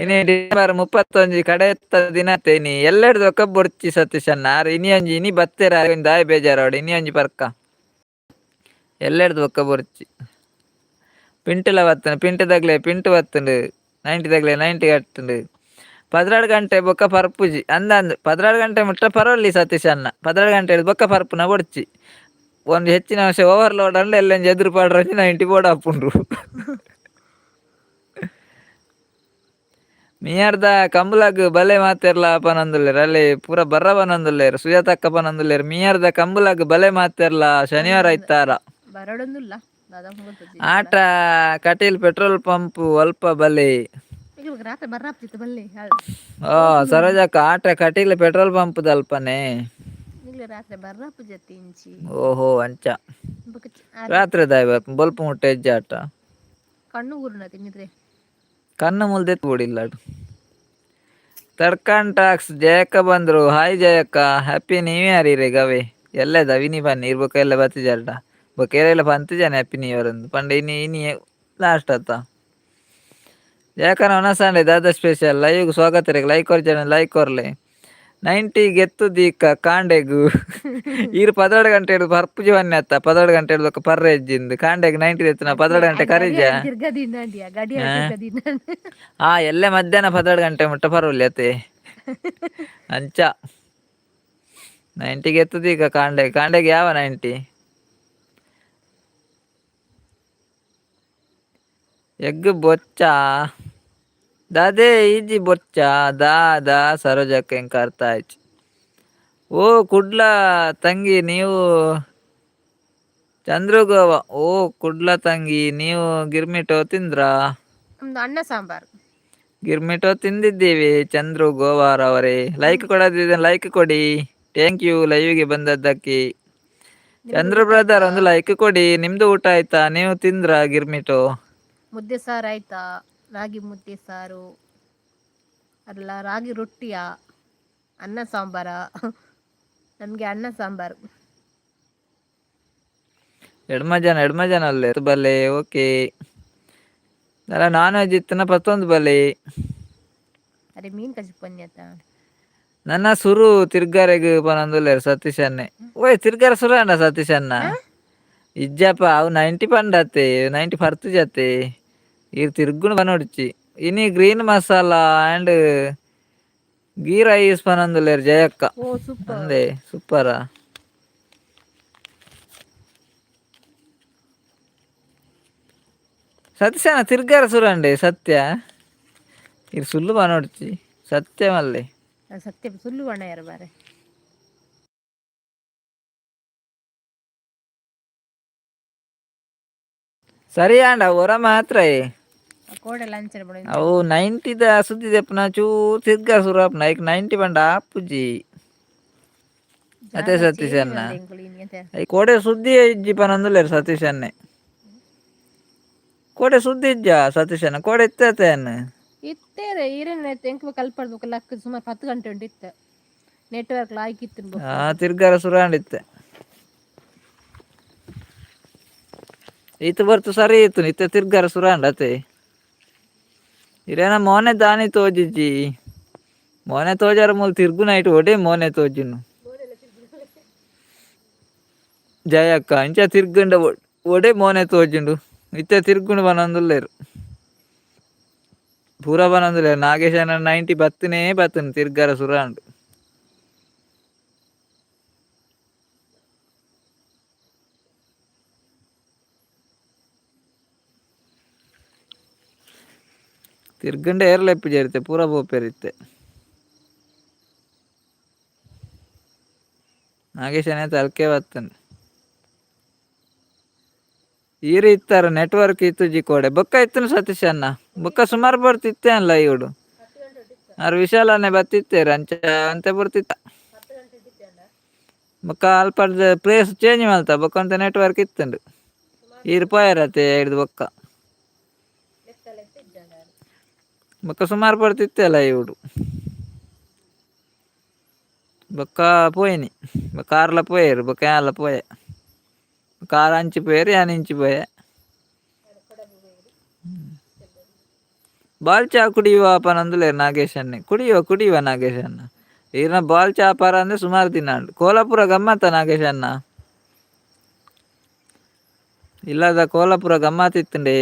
ಇನಿ ಡಿಸೆಂಬರ್ 31 ಕಡೆತ ದಿನ ಇನಿ. ಎಲ್ಲೆಡ್ದು ಒಕ್ಕ ಬೊಡ್ಚಿ ಸತೀಶಣ್ಣ ಆರ್. ಇನಿ ಒಂಜಿ ಇನಿ ಬತ್ತೆರ ದಾಯ ಬೇಜಾರಾವಡ್. ಇನಿ ಒಂಜಿ ಪರ್ಕ, ಎಲ್ಲೆಡ್ದು ಒಕ್ಕ ಬೊರ್ಚಿ. ಪಿಂಟುಲ ಬತ್ತುಂಡು. ಪಿಂಟು ದಗ್ಲೆ ಪಿಂಟು ಬತ್ತುಂಡು, 90 ದಗ್ಲೆ 90 ಕಟ್ಟುಂಡು. 12 ಗಂಟೆ ಬೊಕ್ಕ ಪರ್ಪುಜಿ ಅಂದ ಅಂದ್. 12 ಗಂಟೆ ಮುಟ್ಟ ಪರೊಲ್ಲಿ ಸತೀಶ್ ಅಣ್ಣ. 12 ಗಂಟೆ ಬೊಕ್ಕ ಪರ್ಪುನ ಬೊಡ್ಚಿ. ಒಂಜಿ ಹೆಚ್ಚಿನ ಅಂಶ ಓವರ್ಲೋಡ್ ಅಂಡ ಎಲ್ಲೊಂಜಿ ಎದುರು ಪಾಡ್ರ 90 ಬೋಡಾಪುಂಡು. ಮಿಯರ್ದ ಕಂಬುಲಗ್ ಬಲೆ ಮಾತೆರ್ಲ ಪನೊಂದುಲ್ಲೆರ್. ಅಲ್ಲಿ ಪೂರ ಬರ್ರ ಪನೊಂದುಲ್ಲೆರ್. ಸುಜಾತಕ್ಕ ಪನೊಂದುಲ್ಲೆರ್, ಮಿಯರ್ದ ಕಂಬುಲಗ್ ಬಲೆ ಮಾತೆರ್ಲ ಶನಿವಾರ ಇತ್ತಾರ. ಆಟ ಕಟೀಲ್ ಪೆಟ್ರೋಲ್ ಪಂಪ್ ಅಲ್ಪ ಬಲೆ. ಸರೋಜಕ್ಕ, ಆಟ ಕಟೀಲ್ ಪೆಟ್ರೋಲ್ ಪಂಪ್ ದಲ್ಪನೆ. ಓಹೋ ಅಂಚ. ರಾತ್ರಿ ದಾಯ ಬೊಲ್ಪು ಮುಟ್ಟೆ ಹೆಜ್ಜೆ ಆಟ. ಕಣ್ಣು ಮುಲ್ದೆ ಬೋಡಿಲ್ಲ. ತಡ್ಕನ್ ಟಾಕ್ಸ್ ಜಯಕ್ಕ ಬಂದ್ರು. ಹಾಯ್ ಜಯಕ್ಕ, happy new year ಇರೆ ಗವೆ. ಎಲ್ಲದ ವಿನಿ ಬನ್ನಿ ಇರ್ಬೊಕ ಎಲ್ಲ ಬತ್ತಿಜಾರ್ಡ ಬೊಕ ಏರೆಲ್ಲ ಪಂತಿಜಾನೆ happy new year ಅಂದ್ ಪಂಡ. ಇನಿ ಇನಿ ಲಾಸ್ಟ್ ಅತ್ತ. ಜಯಕ್ಕನ ಒನಸಾಂಡೆ ದಾದ ಸ್ಪೆಷಲ್? ಲೈವ್ ಸ್ವಾಗತ. ಲೈಕ್ ಕೊರ್ಜನ, ಲೈಕ್ ಕೊರ್ಲೆ. ನೈಂಟಿ ಗೆತ್ತು ದೀಕ ಕಾಂಡೆಗು. ಈರು 12 ಗಂಟೆ ಹಿಡ್ದು ಪರ್ಪುಜಿ ವನ್ನೆ ಅತ್ತ 12 ಗಂಟೆ ಹಿಡ್ದು ಪರ್ರೆ ಹೆಜ್ಜಿಂದು ಕಾಂಡೆಗ್ 90 ಎತ್ತುನ 12 ಗಂಟೆ ಕರಿಜ. ತಿರ್ಗದಿನ ಗಡಿಯಾರ ತಿರ್ಗದಿನ. ಆ ಎಲ್ಲೆ ಮಧ್ಯಾಹ್ನ 12 ಗಂಟೆ ಮುಟ್ಟ ಪರ್ವಲಿ ಅತ್ತೆ. ಅಂಚ ನೈಂಟಿಗೆ ಎತ್ತದ ಈಗ ಕಾಂಡೆ ಕಾಂಡೆಗೆ ಯಾವ 90 ಎಗ್ ಬೊಚ್ಚ ದಾದೆ ಈಜಿ ಬೊಚ್ಚ ದಾ ದಾ ಸರೋಜಕ್ಕ ಎಂಕ ಅರ್ಥ ಆಯ್ತು. ಓ ಕುಡ್ಲ ತಂಗಿ ನೀವು ಚಂದ್ರು ಗೋವಾ. ಓ ಕುಡ್ಲ ತಂಗಿ ನೀವು ಗಿರ್ಮಿಟೋ ತಿಂದ್ರಾ? ನಮ್ದು ಅನ್ನ ಸಾಂಬಾರು. ಗಿರ್ಮಿಟೋ ತಿಂದಿದ್ದೀವಿ ಚಂದ್ರು ಗೋವಾರವರೇ. ಲೈಕ್ ಕೊಡದಿದ್ದರೆ ಲೈಕ್ ಕೊಡಿ. Thank you ಲೈವ್ಗೆ ಬಂದದ್ದಕ್ಕೆ. ಚಂದ್ರು ಬ್ರದರ್ ಒಂದು ಲೈಕ್ ಕೊಡಿ. ನಿಮ್ದು ಊಟ ಆಯ್ತಾ? ನೀವು ತಿಂದ್ರಾ ಗಿರ್ಮಿಟೋ? ಮುದ್ದೆ ಸಾರು ಆಯ್ತಾ? ರಾಗಿ ಮುದ್ದೆ ಸಾರು ಅಲ್ಲ, ರಾಗಿ ರೊಟ್ಟಿಯ, ಅನ್ನ ಸಾಂಬಾರ. ನಮಗೆ ಅನ್ನ ಸಾಂಬಾರು. ಎಡ್ಮ ಜನ ಎಡ್ಮ ಜನ ಅಲ್ಲೇ ಬಲ್ಲೆ. ಓಕೆ, ಅಲ್ಲ ನಾನ್ ವೆಜ್ ಇತ್ತನ ಪತ್ತೊಂದು ಬಲೆ. ಅರೆ ಮೀನು ಕಜಿ ಪನ್ಯತ. ನನ್ನ ಸುರು ತಿರ್ಗಾರೆಗ್ ಪನೊಂದುಲ್ಲೆರ್ ಸತೀಶ್ ಅಣ್ಣೆ. ಓಯ್ ತಿರ್ಗಾರ ಸುರು ಅಂಡ ಸತೀಶ್ ಅಣ್ಣ. ಇಜ್ಜಪ್ಪ ಅವು 90 ಪಂಡತ್ತೆ 90 ಪರ್ತು ಜತ್ತೆ ಈರ್ ತಿರ್ಗುಣ ಪನೊಡ್ಚಿ. ಇನಿ green masala and ghee rice ಪನೊಂದುಲ್ಲೆರ್ ಜಯಕ್ಕ. ಓ ಸೂಪರ್. ಅಂದೆ ಸೂಪರಾ. ಸತೀಶ್ ಅಣ್ಣ ತಿರ್ಗಾರ ಸುರು ಅಂಡೆ ಸತ್ಯ ಇರ್ ಸುಳ್ಳು ಪನೊಡ್ಚಿ ಸತ್ಯ ಮಲ್ಲೆ. ಸತ್ಯ ಸುಳ್ಳು ಬಣ್ಣ ಯಾರು ಬಾರೆ. ಸರಿ ಅಂಡ ಒರ ಮಾತ್ರ. ಕೋಡೆ ಲಂಚ್ ಬಡ. ಅವು 90ದ ಸುದ್ದಿ ದೆಪ್ಪುನ ಚೂರು ತಿರ್ಗಾರ ಸುರು ಆಪುನ ಐಕ್ 90 ಪಂಡ ಆಪುಜಿ ಅದೇ ಸತೀಶ್ ಅಣ್ಣ. I ಕೋಡೆ ಸುದ್ದಿ ಇಜ್ಜಿ ಪನೊಂದುಲ್ಲೆರ್ ಸತೀಶ್ ಅಣ್ಣೆ. ಕೋಡೆ ಸುದ್ದಿ ಇಜ್ಜ ಸತೀಶ್ ಅಣ್ಣ ಕೋಡೆ ಇತ್ತತೆ ಅನ್ನ. ಇತ್ತೇರೆ ಈರೇನ ಎಂಕ್ ಕಲ್ಪಡ್ಬೇಕು ಲಕ್ಕ ಸುಮಾರು 10 ಗಂಟೆ ಉಂಟು ಇತ್ತೆ ನೆಟ್ವರ್ಕ್ ಲಾಯ್ಕ್ ಇತ್ತು. ಆ ತಿರ್ಗಾರ ಸುರು ಆಂಡಿತ್ತೆ. ಈತ ಬರ್ತು ಸರಿ ಇತ್ತು ಇತ್ತೆ ತಿರ್ಗಾರ ಸುರು ಆಂಡ್ ಅತೆ. ಇರೇನ ಮೋನೆ ದಾನಿ ತೋಜಿಜ್ಜಿ ಮೋನೆ ತೋಜಾರ ಮೂಲು ತಿರ್ಗು ನೈಟ್ ಒಡೆ ಮೋನೆ ತೋಜುನು ಜಯಕ್ಕ ಇಂಚ ತಿರ್ಗಂಡ ಒಡೆ ಮೋನೆ ತೋಜುಂಡು ಇತ್ತೆ ತಿರ್ಗುಂಡು ಬನೊಂದುಲ್ಲೆರ್ ಪೂರ ಬನೊಂದುಲ್ಲೆರ್. ನಾಗೇಶನ 90 ಬತ್ತನೇ ಬತ್ತನು ತಿರ್ಗಾರ ಸುರು ಆಂಡ್. ತಿರ್ಗಂಡ ಏರ್ಲೆಪ್ಪು ಜೇರಿತೆ ಪೂರ ಪೋಪೆರಿತ್ತೆ ನಾಗೇಶನೇ ತಲ್ಕೆ ಬತ್ತನು. ಈರು ಇತ್ತಾರ ನೆಟ್ವರ್ಕ್ ಇತ್ತುಜಿ ಕೋಡೆ ಬೊಕ್ಕ ಇತ್ತನು ಸತೀಶ್ ಅಣ್ಣ ಬೊಕ್ಕ ಸುಮಾರು ಬರ್ತಿತ್ತೆ ಅಲ್ಲ ಇವ್ಡು ಆರು ವಿಶಾಲನೆ ಬತ್ತಿತ್ತೇರು ಅಂಚ ಅಂತೆ ಬರ್ತಿತ್ತ ಬೊಕ್ಕ ಅಲ್ಪಡ್ದು ಪ್ಲೇಸ್ ಚೇಂಜ್ ಮಲ್ತ ಬೊಕ್ಕ ಅಂತ ನೆಟ್ವರ್ಕ್ ಇತ್ತುಂಡು ಈರು ಪೋಯರತೆ ಹಿಡ್ದು ಬೊಕ್ಕ ಬೊಕ್ಕ ಸುಮಾರು ಬರ್ತಿತ್ತೆ ಅಲ್ಲ ಇವ್ಡು ಬೊಕ್ಕ ಪೋಯಿನಿ ಕಾರ್ಲ ಪೋಯರು ಬೊಕ್ಕ ಯಾನ್ಲ ಪೋಯೆ ಕಾರ್ ಅಂಚಿ ಪೋಯರು ಯಾನ್ ಇಂಚಿ ಪೋಯೆ. ಬಾಲ್ ಚಾ ಕುಡಿಯುವ ಪನೊಂದುಲ್ಲೆರ್ ನಾಗೇಶ್ ಅಣ್ಣೆ. ಕುಡಿಯುವ ಕುಡಿಯುವ ನಾಗೇಶ್ ಅಣ್ಣ. ಈರ್ನ ಬಾಲ್ ಚಾ ಪರ ಅಂದ್ರೆ ಸುಮಾರು ದಿನ ಉಂಟು. ಕೋಲಾಪುರ ಗಮ್ಮತ್ತ ನಾಗೇಶ್ ಅಣ್ಣ. ಇಲ್ಲದ ಕೋಲಾಪುರ ಗಮ್ಮತ್ ಇತ್ತುಂಡೆ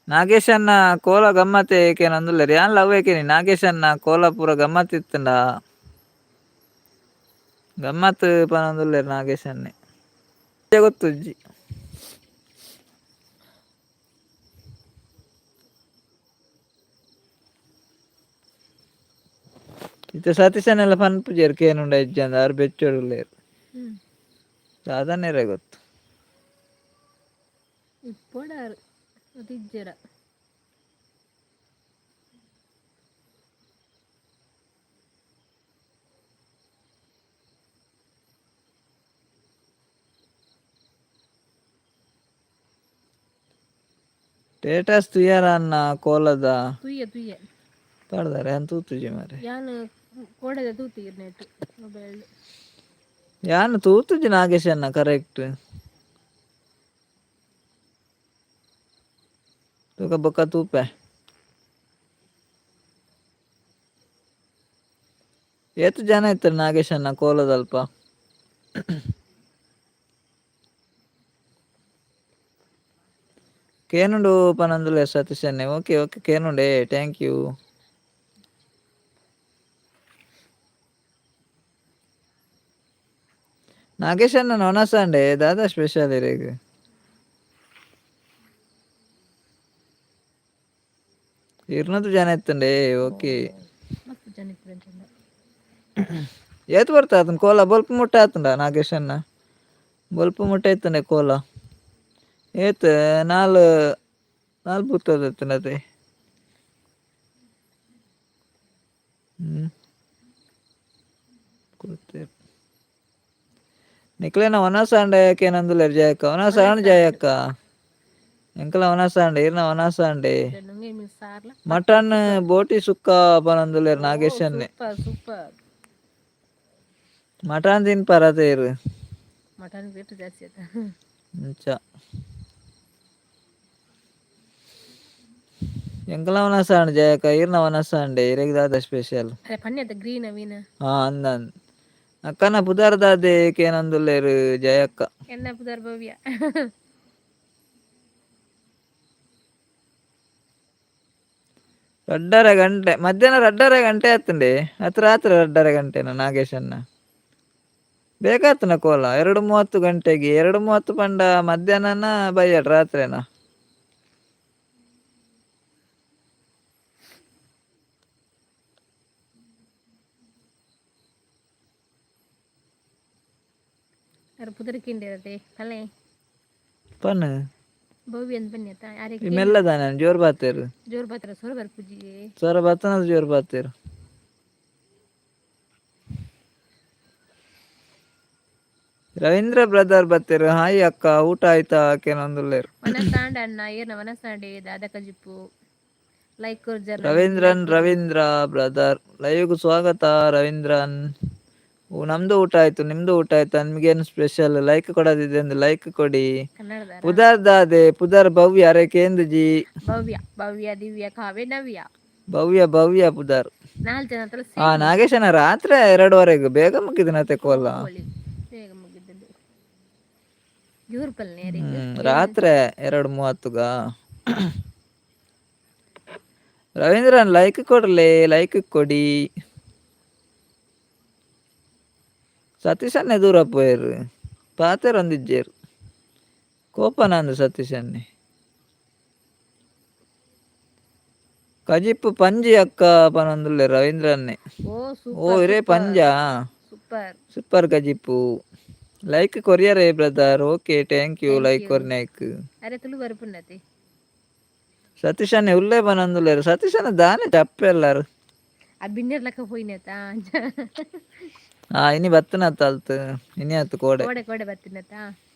ನಾಗೇಶ್ ಅಣ್ಣ. ಕೋಲ ಗಮ್ಮತ್ತೆ ಏಕೇನಂದುಲ್ಲೆರ್ ಯಾನ್ ಲವ್ ಏಕೇನಿ ನಾಗೇಶ್ ಅಣ್ಣ. ಕೋಲಾಪುರ ಗಮ್ಮತ್ ಇತ್ತುಂಡ ಗಮ್ಮತ್ ಪನೊಂದುಲ್ಲೆರ್ ನಾಗೇಶ್ ಅಣ್ಣೆ. ಗೊತ್ತುಜ್ಜಿ ಇತ್ತೆ ಸತೀಶನೆಲ್ಲ ಪನ್ಪುಜೆರ್ ಕೇನುಂಡ ಇಜ್ಜಂದ ಆರ್ ಬೆಚ್ಚೊಡುಲ್ಲೆರ್ ದಾದನೇರೆ ಗೊತ್ತು. ಇಪ್ಪೊಡಾರು ಅದು ಇಜ್ಜೆರ. ಸ್ಟೇಟಸ್ ತುಯ್ಯಾರ ಅಣ್ಣ ಕೋಲದ? ತುಯ್ಯ ತುಯ್ಯ. ಪಾಡ್ದಾರೆ ಅಂತ ತೂತುಜಿ ಮಾರೆ. ಯಾನ್ ಕೋಡೆದ ತೂತು ನೆಟ್ ಮೊಬೈಲ್. ಯಾನ್ ತೂತುಜಿ ನಾಗೇಶ್ ಅಣ್ಣ ಕರೆಕ್ಟ್ ತೂಕ ಬೊಕ್ಕ ತೂಪೆ. ಏತ್ ಜನ ಇತ್ತಾರೆ ನಾಗೇಶಣ್ಣ ಕೋಲದಲ್ಪ? ಕೇನುಂಡು ಪನೊಂದುಲ್ಲೆ ಸತೀಶಣ್ಣೆ. ಓಕೆ ಓಕೆ ಕೇನುಂಡೆ, thank you. ನಾಗೇಶಣ್ಣ ಒಣಸಾಂಡೆ ದಾದಾ ಸ್ಪೆಷಲ್ ಇರೆಗ್? 200 ಜನ ಇತ್ತಂಡೆ. ಓಕೆ. ಮಸ್ತ್ ಜನ ಇತ್ತು. ಏತ್ ಬರ್ತಾ ಆತನ ಕೋಲ? ಬೊಲ್ಪು ಮುಟ್ಟ ಆತಂಡ ನಾಗೇಶಣ್ಣ? ಬೊಲ್ಪು ಮುಟ್ಟ ಇತ್ತಂಡೆ ಕೋಲ. ಏತ್ ನಾಲ್ ನಾಲ್ ಬೂತದ ಇತ್ತಂಡತೆ. ಹ್ಮ್ ಕೊಡ್ತೇವೆ ನಿಕ್ಲೆನ ವನಸಾಂಡ ಯಾಕೇನಂದುಲ್ಲೆರ್ ಜಯಕ್ಕ? ವನಸಾಂಡ್ ಜಯಕ್ಕ, ಎಂಕಲ ವನಸಾಂಡ್, ಇರ್ನ ವನಸಾಂಡೆ. ನುಂಗೆ ಮೀನ್ ಸಾರ್ಲ. ಮಟನ್ ಬೋಟಿ ಸುಕ್ಕ ಪನೊಂದುಲ್ಲೆರ್ ನಾಗೇಶನ್ನೆ. Super super. Mutton ತಿನ್ಪರತೆ ಇರು? ಮಟನ್ ರೇಟ್ ಜಾಸ್ತಿ ಆಯ್ತಾ? ಅಂಚ ಎಂಕಲ ವನಸಾಂಡ್ ಜಯಕ್ಕ, ಇರ್ನ ವನಸಾಂಡೆ. ಇರೆಗ್ ದಾದ ಸ್ಪೆಷಲ್? ಅರೆ ಪನ್ಯದ ಗ್ರೀನ್ ಮೀನ್. ಹಾ, ಅಂದ ಅಂದ್. ಅಕ್ಕನ ಪುದರ್ ದಾದೆ ಕೇನೊಂದುಲ್ಲೆರ್ ಜಯಕ್ಕ. ಎನ್ನ ಪುದರ್ ಭವ್ಯ. 2.30 ಗಂಟೆ ಮಧ್ಯಾಹ್ನ, 2.30 ಗಂಟೆ ಆತಂಡೆ. ಅತ್ ರಾತ್ರಿ 2.30 ಗಂಟೆನಾ ನಾಗೇಶಣ್ಣ? ಬೇಕಾತನ ಕೋಲ 2:30 ಗಂಟೆಗೆ. 2:30 ಪಂಡ ಮಧ್ಯಾಹ್ನನ ಬಯ್ಯಡ್ ರಾತ್ರಿನಾ? ಅರೆ ಪುದರ್ ಕಿಂಡಿರತೆ ಪಲ್ಲೆ. ಪನ್. ಭವ್ಯ ಅಂದ್ ಪನ್ಯತ ಯಾರಿಗೆ? ಈ ಮೆಲ್ಲದಾನೆ, ಜೋರ್ ಬಾತೇರು. ಜೋರ್ ಬಾತ್ರ ಸೊರ ಬರ್ಪುಜಿ. ಸೊರ ಬತ್ತನ, ಜೋರ್ ಬಾತೇರು. ರವೀಂದ್ರ ಬ್ರದರ್ ಬತ್ತೇರು. ಹಾಯ್ ಅಕ್ಕ, ಊಟ ಆಯ್ತಾ ಕೇನೊಂದುಲ್ಲೇರು. ವನಸಾಂಡ ಅಣ್ಣ, ಏರ್ನ ವನಸಾಂಡೆ? ದಾದ ಕಜಿಪು? ಲೈಕ್ ಕೊರ್ಜರ್. ರವೀಂದ್ರನ್, ರವೀಂದ್ರ ಬ್ರದರ್, ಲೈವ್ಗೆ ಸ್ವಾಗತ ರವೀಂದ್ರನ್. ನಮ್ದು ಊಟ ಆಯ್ತು, ನಿಮ್ದು ಊಟ ಆಯ್ತಾ? ನಿಮ್ಗೇನು ಸ್ಪೆಷಲ್? ಲೈಕ್ ಕೊಡೋದಿದೆ ಅಂದ್ರೆ ಲೈಕ್ ಕೊಡಿ. ಕನ್ನಡದಾರ? ಪುದರ್ ದಾದೆ? ಪುದರ್ ಭವ್ಯ. ಅರೆ ಕೇಂದ್ರಜಿ. ಭವ್ಯ, ಭವ್ಯ, ದಿವ್ಯ, ಕಾವ್ಯ, ನವ್ಯ. ಭವ್ಯ, ಭವ್ಯ ಪುದರ್. ನಾಲ್ಕು ಜನ ಹತ್ರ. ಆ ನಾಗೇಶನ, ರಾತ್ರಿ 2:30ಗೆ ಬೇಗ ಮುಗಿದಿನತೆ ಕೋಲ. ಬೇಗ ಮುಗಿದ್ದು ಜೋರ್ ಪಲ್ಲೆ. ರಾತ್ರಿ 2:30ಗ. ರವೀಂದ್ರನ್, ಲೈಕ್ ಕೊಡ್ಲಿ, ಲೈಕ್ ಕೊಡಿ. ಸತೀಶನ್ನೇ ದೂರ ಪೋಯರು, ಪಾತೆರೊಂದಿಜ್ಜೇರು. ಕೋಪನಂದು ಸತೀಶನ್ನೇ. ಕಜಿಪ್ಪು ಪಂಜಿ ಅಕ್ಕ ಪನೊಂದುಲ್ಲೆ ರವೀಂದ್ರನ್ನೇ. ಓ. ಓ. ಸೂಪರ್. ಇರೇ ಪಂಜಾ? ಸೂಪರ್. ಸೂಪರ್ ಕಜಿಪ್ಪು. ಲೈಕ್ ಕೊರಿಯರೇ brother. Okay, thank you like ಕೊರ್ನೇಕ್. ಅರೆ ತುಳು ಬರ್ಪುಂಡತೆ. ಸತೀಶನ್ನೇ ಉಲ್ಲೇ ಪನೊಂದುಲ್ಲೆರ್. ಸತೀಶನ ದಾನೆ ಚಪ್ಪೆ ಎಲ್ಲಾರು? ಆ ಬಿನ್ನೆರ್ ಲೆಕ್ಕ ಪೋಯಿನತ. ಆ ಇನಿ ಬತ್ತನತ್ತ ಅಲ್ತ್, ಇನಿ ಆತು ಕೋಡೆ. ಕೋಡೆ, ಕೋಡೆ ಬತ್ತಿನತ.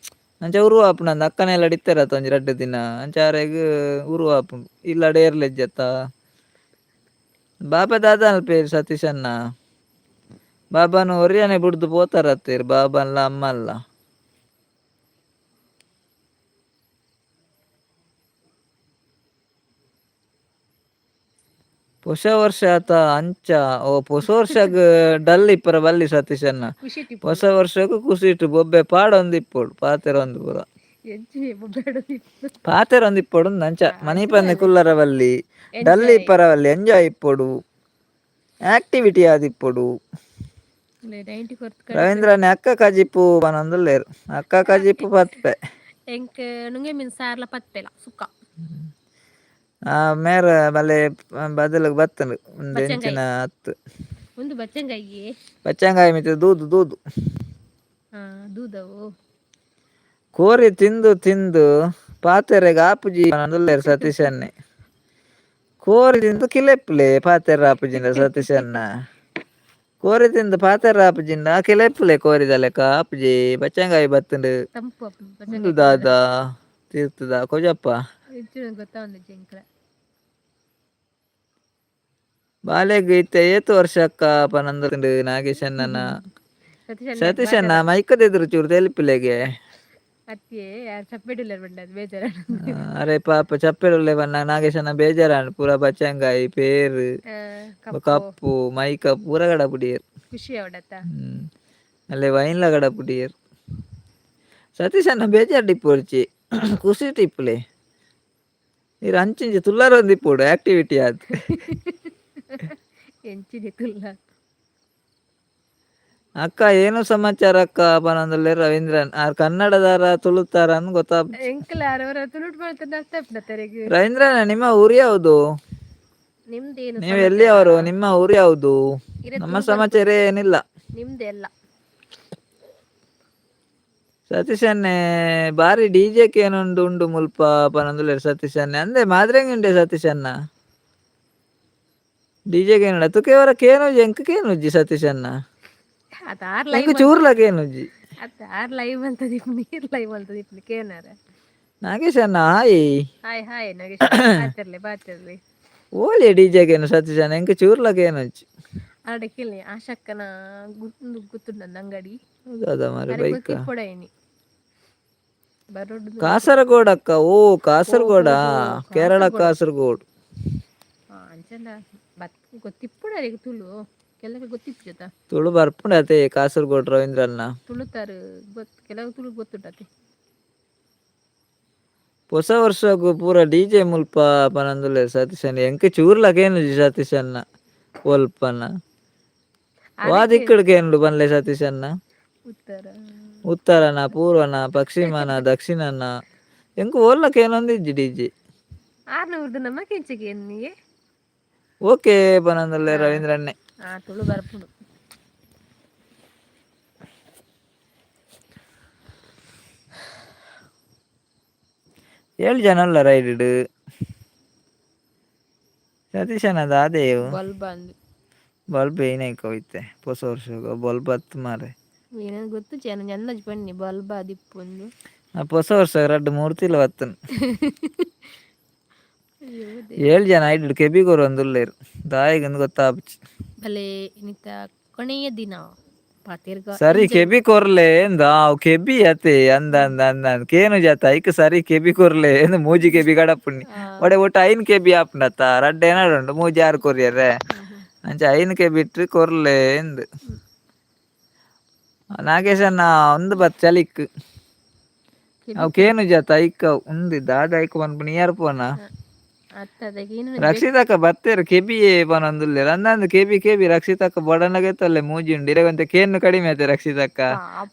ಅಂಚ ಉರು ಆಪುಂಡು. ಅಕ್ಕನೆಲ್ಲ ಇತ್ತೆರತ್ತ ಒಂಜಿ ರಡ್ಡ್ ದಿನ. ಅಂಚ ಆರೆಗ್ ಉರು ಆಪುಂಡು. ಇಲ್ಲಡೆ ಏರ್ಲೆಜ್ಜತ್ತ ಬಾಬಾ ದಾದ ಅನ್ಪೇರು ಸತೀಶಣ್ಣ? ಬಾಬಾನು ಒರಿಯನೆ ಬುಡ್ದು ಪೋತಾರತ್ತೇರು, ಬಾಬನ್ಲ ಅಮ್ಮಲ್ಲ. ಹೊಸ ವರ್ಷ ಆತ ಅಂಚ. ಓ, ಹೊಸ ವರ್ಷಗ್ ಡಲ್ ಇಪ್ಪರ ಬಲ್ಲಿ ಸತೀಶಣ್ಣ. ಖುಷಿ ಟಿಪ್ಪು. ಹೊಸ ವರ್ಷಕ್ಕೂ ಖುಷಿ ಇಟ್ಟು ಬೊಬ್ಬೆ ಪಾಡೊಂದು ಇಪ್ಪೊಡು, ಪಾತೆರೊಂದು ಪೂರ. ಎಂಚಿ ಬೇಡ. ಪಾತೆರೊಂದು ಇಪ್ಪೊಡು ಅಂಚ. ಮನಿ ಪಂದೆ ಕುಲ್ಲರ ಬಲ್ಲಿ, ಡಲ್ ಇಪ್ಪರ ಬಲ್ಲಿ, ಎಂಜಾಯ್ ಇಪ್ಪೊಡು, ಆಕ್ಟಿವಿಟಿ ಆದಿಪ್ಪೊಡು. 90 ಕೊರ್ತು. ರವೀಂದ್ರನೇ ಅಕ್ಕ ಕಜಿಪು ಪನೊಂದುಲ್ಲೆರ್. ಅಕ್ಕ ಕಜಿಪು ಪತ್ಪೆ. ಎಂಕ್ ನುಂಗೆ ಮೀನ್ ಸಾರ್ಲ ಪತ್ಪೆಲ ಸುಕ್ಕ. ಆ ಮೇರ ಬಲೆ ಬದಲಿಗೆ ಬತ್ತಂಡು ಒಂದು ಎಂಚಿನ ಅತ್ತು. ಒಂದು ಬಚ್ಚಂಗಾಯಿ. ಬಚ್ಚಂಗಾಯಿ ಮಿತ್ತ ದೂದು ದೂದು. ಹಾ, ದೂದವು. ಕೋರಿ ತಿಂದು ತಿಂದು ಪಾತೆರೆಗ್ ಆಪುಜಿ ಪನೊಂದುಲ್ಲೆರ್ ಸತೀಶನ್ನೇ. ಕೋರಿ ತಿಂದು ಕಿಲೆಪ್ಲೆ ಪಾತೆರ ಆಪುಜಿಂಡ ಸತೀಶನ್ನ. ಕೋರಿ ತಿಂದು ಪಾತೆರ ಆಪುಜಿಂಡ ಕಿಲೆಪ್ಲೆ. ಕೋರಿದ ಲೆಕ್ಕ ಆಪುಜಿ. ಬಚ್ಚಂಗಾಯಿ ಬತ್ತಂಡು. ತಂಪು. ಒಂದು ದಾದ ತೀರ್ತದ ಕೊಜಪ್ಪ. ಹೆಚ್ಚು ಗೊತ್ತಾವಂದ ಎಂಕ್ಲ. ಬಾಲೆಗ್ ಇತ್ತೆ ಏತ್ ವರ್ಷ ಅಕ್ಕ ಪನೊಂದುಂಡು ನಾಗೇಶಣ್ಣನ. ಸತೀಶ್. ಸತೀಶಣ್ಣ, ಮೈಕದ ಎದುರು ಚೂರು ತೆಲಿಪುಲೆಗೆ. ಅತ್ತೆ ಯಾರು ಚಪ್ಪೆಡಿಲ್ಲ ಬಂಡದು ಬೇಜಾರ. ಅರೆ ಪಾಪ ಚಪ್ಪೆಡುಲ್ಲೆ ಬಣ್ಣ ನಾಗೇಶನ ಬೇಜಾರಾಂಡ್ ಪೂರ ಬಚ್ಚಂಗಾಯಿ ಪೇರು ಕಪ್ಪು. ಕಪ್ಪು ಮೈಕ ಪೂರ ಗಡಪುಡಿಯರ್. ಖುಷಿ ಅವಡತ್ತ. ಅಲ್ಲೇ ವೈನ್ಲ ಗಡಪುಡಿಯರ್. ಸತೀಶನ್ನ ಬೇಜಾರ್ ಡಿಪ್ಪೊಡ್ಚಿ, ಖುಷಿ ಟಿಪ್ಪುಲೆ. ನೀರು ಅಂಚಿಂಚಿ ತುಲ್ಲಾರ ಒಂದು ಇಪ್ಪೊಡು ಆಕ್ಟಿವಿಟಿ ಆದ್. ಎಂಚಿನ ತುಲ್ಲ. ಅಕ್ಕ, ಏನು ಸಮಾಚಾರ ಅಕ್ಕ ಪನೊಂದುಲ್ಲೆರ್ ರವೀಂದ್ರನ್. ಆರ್ ಕನ್ನಡದಾರ ತುಳುತಾರ ಅಂದ್ ಗೊತ್ತಾಪುಜಿ. ಎಂಕಲ ಅವರ ತುಳುಟ್ ಮಾಡ್ತಾರೆ, ಅರ್ಥ ಆಪುಂಡ ತೆರೆಗ್. ರವೀಂದ್ರನ, ನಿಮ್ಮ ಊರು ಯಾವುದು? ನಿಮ್ದೇನು? ನೀವು ಎಲ್ಲಿಯವರು? ನಿಮ್ಮ ಊರು ಯಾವುದು? ಇರೆ. ನಮ್ಮ ಸಮಾಚಾರ ಏನಿಲ್ಲ. ನಿಮ್ದೆಲ್ಲ. ಸತೀಶನ್ನೇ, ಬಾರಿ ಡಿಜೆ ಕೇನೊಂದು ಉಂಡು ಮುಲ್ಪ ಪನೊಂದುಲ್ಲೆರ್ ಸತೀಶನ್ನೇ. ಅಂದೆ ಮಾದ್ರೆಂಗಿ ಉಂಡೆ ಸತೀಶನ್ನ. ಡಿಜೆ ಕೇನುಡ ತುಕೇವರ ಕೇನುಜಿ, ಎಂಕ್ ಕೇನುಜ್ಜಿ ಸತೀಶನ್ನ. ಅದಾರ್ ಎಂಕ್ ಲೈವ್. ಚೂರ್ಲ ಕೇನುಜ್ಜಿ. ಅತ್ತ ಆರ್ ಲೈವ್ ಅಂತ ದಿಪ್ನಿ, ನೀರ್ ಲೈವ್ ಅಂತ ದಿಪ್ನಿ ಕೇನಾರ. ನಾಗೇಶಣ್ಣ, hi. Hi hi Nagesh, ಬಾತಿರ್ಲಿ ಬಾತಿರ್ಲಿ. ಓಲಿ ಡಿಜೆ ಕೇನು ಸತೀಶಣ್ಣ? ಎಂಕ್ ಚೂರ್ಲ ಕೇನುಜ್ಜಿ. ಆಡ ಕೇಳಿ ಆಶಕ್ಕನ ಗುತ್ತು ಗುತ್ತುಂಡ ಅಂಗಡಿ. ಹೌದಾ ಮಾರೆ? ಅರೆ. ಬೈಕ. ಗೊತ್ತಿಪ್ಪೊಡೈನಿ ಬರೋಡು. ಕಾಸರಗೋಡ್ ಅಕ್ಕ. ಓ ಕಾಸರಗೋಡ, ಕೇರಳ ಕಾಸರಗೋಡ್. ಅಂಚನ ಬತ್ ಗೊತ್ತಿಪ್ಪುಡ ಅರೆಗ್ ತುಳು ಕೆಲವು ಗೊತ್ತಿಪ್ಪು ಜೊತ. ತುಳು ಬರ್ಪುಂಡು ಅತೆ ಕಾಸರಗೋಡ್ ರವೀಂದ್ರಣ್ಣ. ತುಳುತಾರು ಗೊತ್ತು, ಕೆಲವು ತುಳು ಗೊತ್ತುಂಟತೆ. ಹೊಸ ವರ್ಷಗು ಪೂರ ಡಿಜೆ ಮುಲ್ಪ ಪನೊಂದುಲ್ಲೆರ್ ಸತೀಶಣ್ಣ. ಎಂಕ್ ಚೂರ್ಲ ಕೇನುಜಿ ಸತೀಶಣ್ಣ. ಒಲ್ಪನ ವಾ ದಿಕ್ಕಡ್ ಕೇನುಂಡು ಪನ್ಲೆ ಸತೀಶಣ್ಣ. ಉತ್ತರ. ಉತ್ತರನ, ಪೂರ್ವನ, ಪಶ್ಚಿಮನ, ದಕ್ಷಿಣನ, ಎಂಕ್ ಓಲ್ಲ ಕೇನೊಂದಿಜ್ಜಿ ಡಿಜೆ. ಆರ್ನ ಉರ್ದು ನಮ್ಮ ಕೆಂಚಿಗೆ ಎನ್ನಿಯೇ. ಓಕೆ ಪನೊಂದುಲ್ಲೆ ರವೀಂದ್ರಣ್ಣೆ. ಆ ತುಳು ಬರ್ಪುಂಡು. 7 ಜನ ಉಲ್ಲ ರೈಡ್. ಸತೀಶನ ದಾದೆಯು? ಬಲ್ಬ್ ಅಂದು. ಬಲ್ಬ್ ಏನೈಕ ಹೋಯ್ತೆ? ಹೊಸ ವರ್ಷಗ ಬಲ್ಬ್ ಹತ್ತು ಮಾರೆ. ಏನೇನು ಗೊತ್ತು ಜನ ಅಂದಾಜು ಬನ್ನಿ ಬಲ್ಬ್ ಅದಿಪ್ಪೊಂದು. ಆ ಹೊಸ ವರ್ಷ ರಡ್ಡ್ ಮೂರ್ತಿಲ ಬತ್ತನ್. ಅಯ್ಯೋ. 7 ಜನ ಐಡ್ ಕೆಬಿಗೋರು ಒಂದುಲ್ಲೇರು ದಾಯಿಗಂದು ಗೊತ್ತಾಪುಜಿ. ಭಲೇ ಇನಿತ ಕೊನೆಯ ದಿನ ಪಾತೆರ್ಗ. ಸರಿ ಕೆಬಿ ಕೊರ್ಲೆ ಎಂದ ಅವು ಕೆಬಿ ಅತೆ ಅಂದ ಅಂದ ಅಂದ ಅಂದ್ ಕೇನು ಜಾತ ಐಕ್ ಸರಿ ಕೆಬಿ ಕೊರ್ಲೆ ಎಂದು ಮೂಜಿ ಕೆಬಿ ಗಡಪುಣ್ಣಿ ಒಡೆ ಒಟ್ಟು 5 ಕೆಬಿ ಆಪುಂಡತ್ತ. ರಡ್ಡ್ ಏನಾರು ಉಂಡು, ಮೂಜಿ ಆರು ಕೊರಿಯರೆ. ಅಂಚ 5 ಕೆಬಿ ಇಟ್ಟು ಕೊರ್ಲೆ ಎಂದು. ನಾಗೇಶಣ್ಣ ಒಂದು ಬತ್ ಚಲಿಕ್ ಅವು ಕೇನು ಜಾತ ಐಕ್ ಅವು ಉಂದು ದಾದ ಐಕ್ ಪನ್ಪುನಿ ಇಯರ್ ಪೋನ. ಅತ್ತದಕ್ಕೆ ಏನು? ರಕ್ಷಿತಕ್ಕ ಬತ್ತೇರು ಕೆಬಿಯೇ ಪನೊಂದುಲ್ಲೆರ್ ಅಂದಂದು ಕೆಬಿ ಕೆಬಿ. ರಕ್ಷಿತಕ್ಕ ಬಡನಗೆತ್ತಲ್ಲೆ ಮೂಜಿ ಉಂಡು. ಇರೆಗೊಂತೆ ಕೇನು ಕಡಿಮೆ ಆತೆ ರಕ್ಷಿತಕ್ಕ.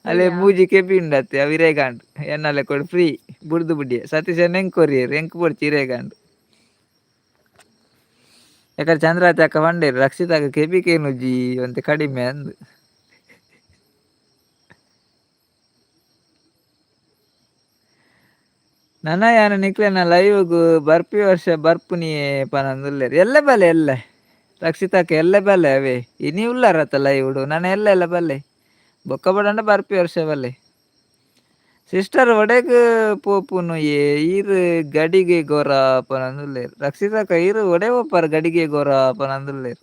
ಅಲ್ಲೇ ಮೂಜಿ ಕೆಬಿ ಉಂಡತ್ತೆ. ಅವು ಇರೇಗಾಂಡ್ ಎನ್ನಲೆ ಕೊಡು ಫ್ರೀ ಬುಡ್ದು ಬುಡಿಯೆ. ಸತೀಶನ್ ಎಂಕ್ ಕೊರಿಯೆರ್, ಎಂಕ್ ಬೊಡ್ಚಿ ಇರೇಗಾಂಡ್. ಯಾಕಂದ್ರೆ ಚಂದ್ರಾತಿ ಅಕ್ಕ ಪಂಡೇರು ರಕ್ಷಿತಕ್ಕ ಕೆಬಿ ಕೇನುಜಿ ಒಂತೆ ಕಡಿಮೆ ಅಂದು. ನನ ಯಾನ್ ನಿಕ್ಲೆನ ಲೈವ್ಗ್ ಬರ್ಪಿ ವರ್ಷ ಬರ್ಪುನಿಯೇ ಪನೊಂದುಲ್ಲೆರ್. ಎಲ್ಲೆ ಬಲೆ ಎಲ್ಲೆ ರಕ್ಷಿತಕ್ಕ, ಎಲ್ಲೆ ಬಲೆ. ಅವೇ ಇನಿ ಉಲ್ಲರತ್ತ ಲೈವ್ಡು ನನ ಎಲ್ಲೆ ಎಲ್ಲ ಬಲ್ಲೆ. ಬೊಕ್ಕ ಬಡಂಡ ಬರ್ಪಿ ವರ್ಷ ಬಲ್ಲೆ. ಸಿಸ್ಟರ್ ಒಡೆಗ್ ಪೋಪುನು ಏ ಈರ್ ಗಡಿಗೆ ಗೊರ ಪನೊಂದುಲ್ಲೆರ್. ರಕ್ಷಿತಕ್ಕ, ಈರ್ ಒಡೆ ಪೋಪರ್ ಗಡಿಗೆ ಗೊರ ಪನೊಂದುಲ್ಲೆರ್.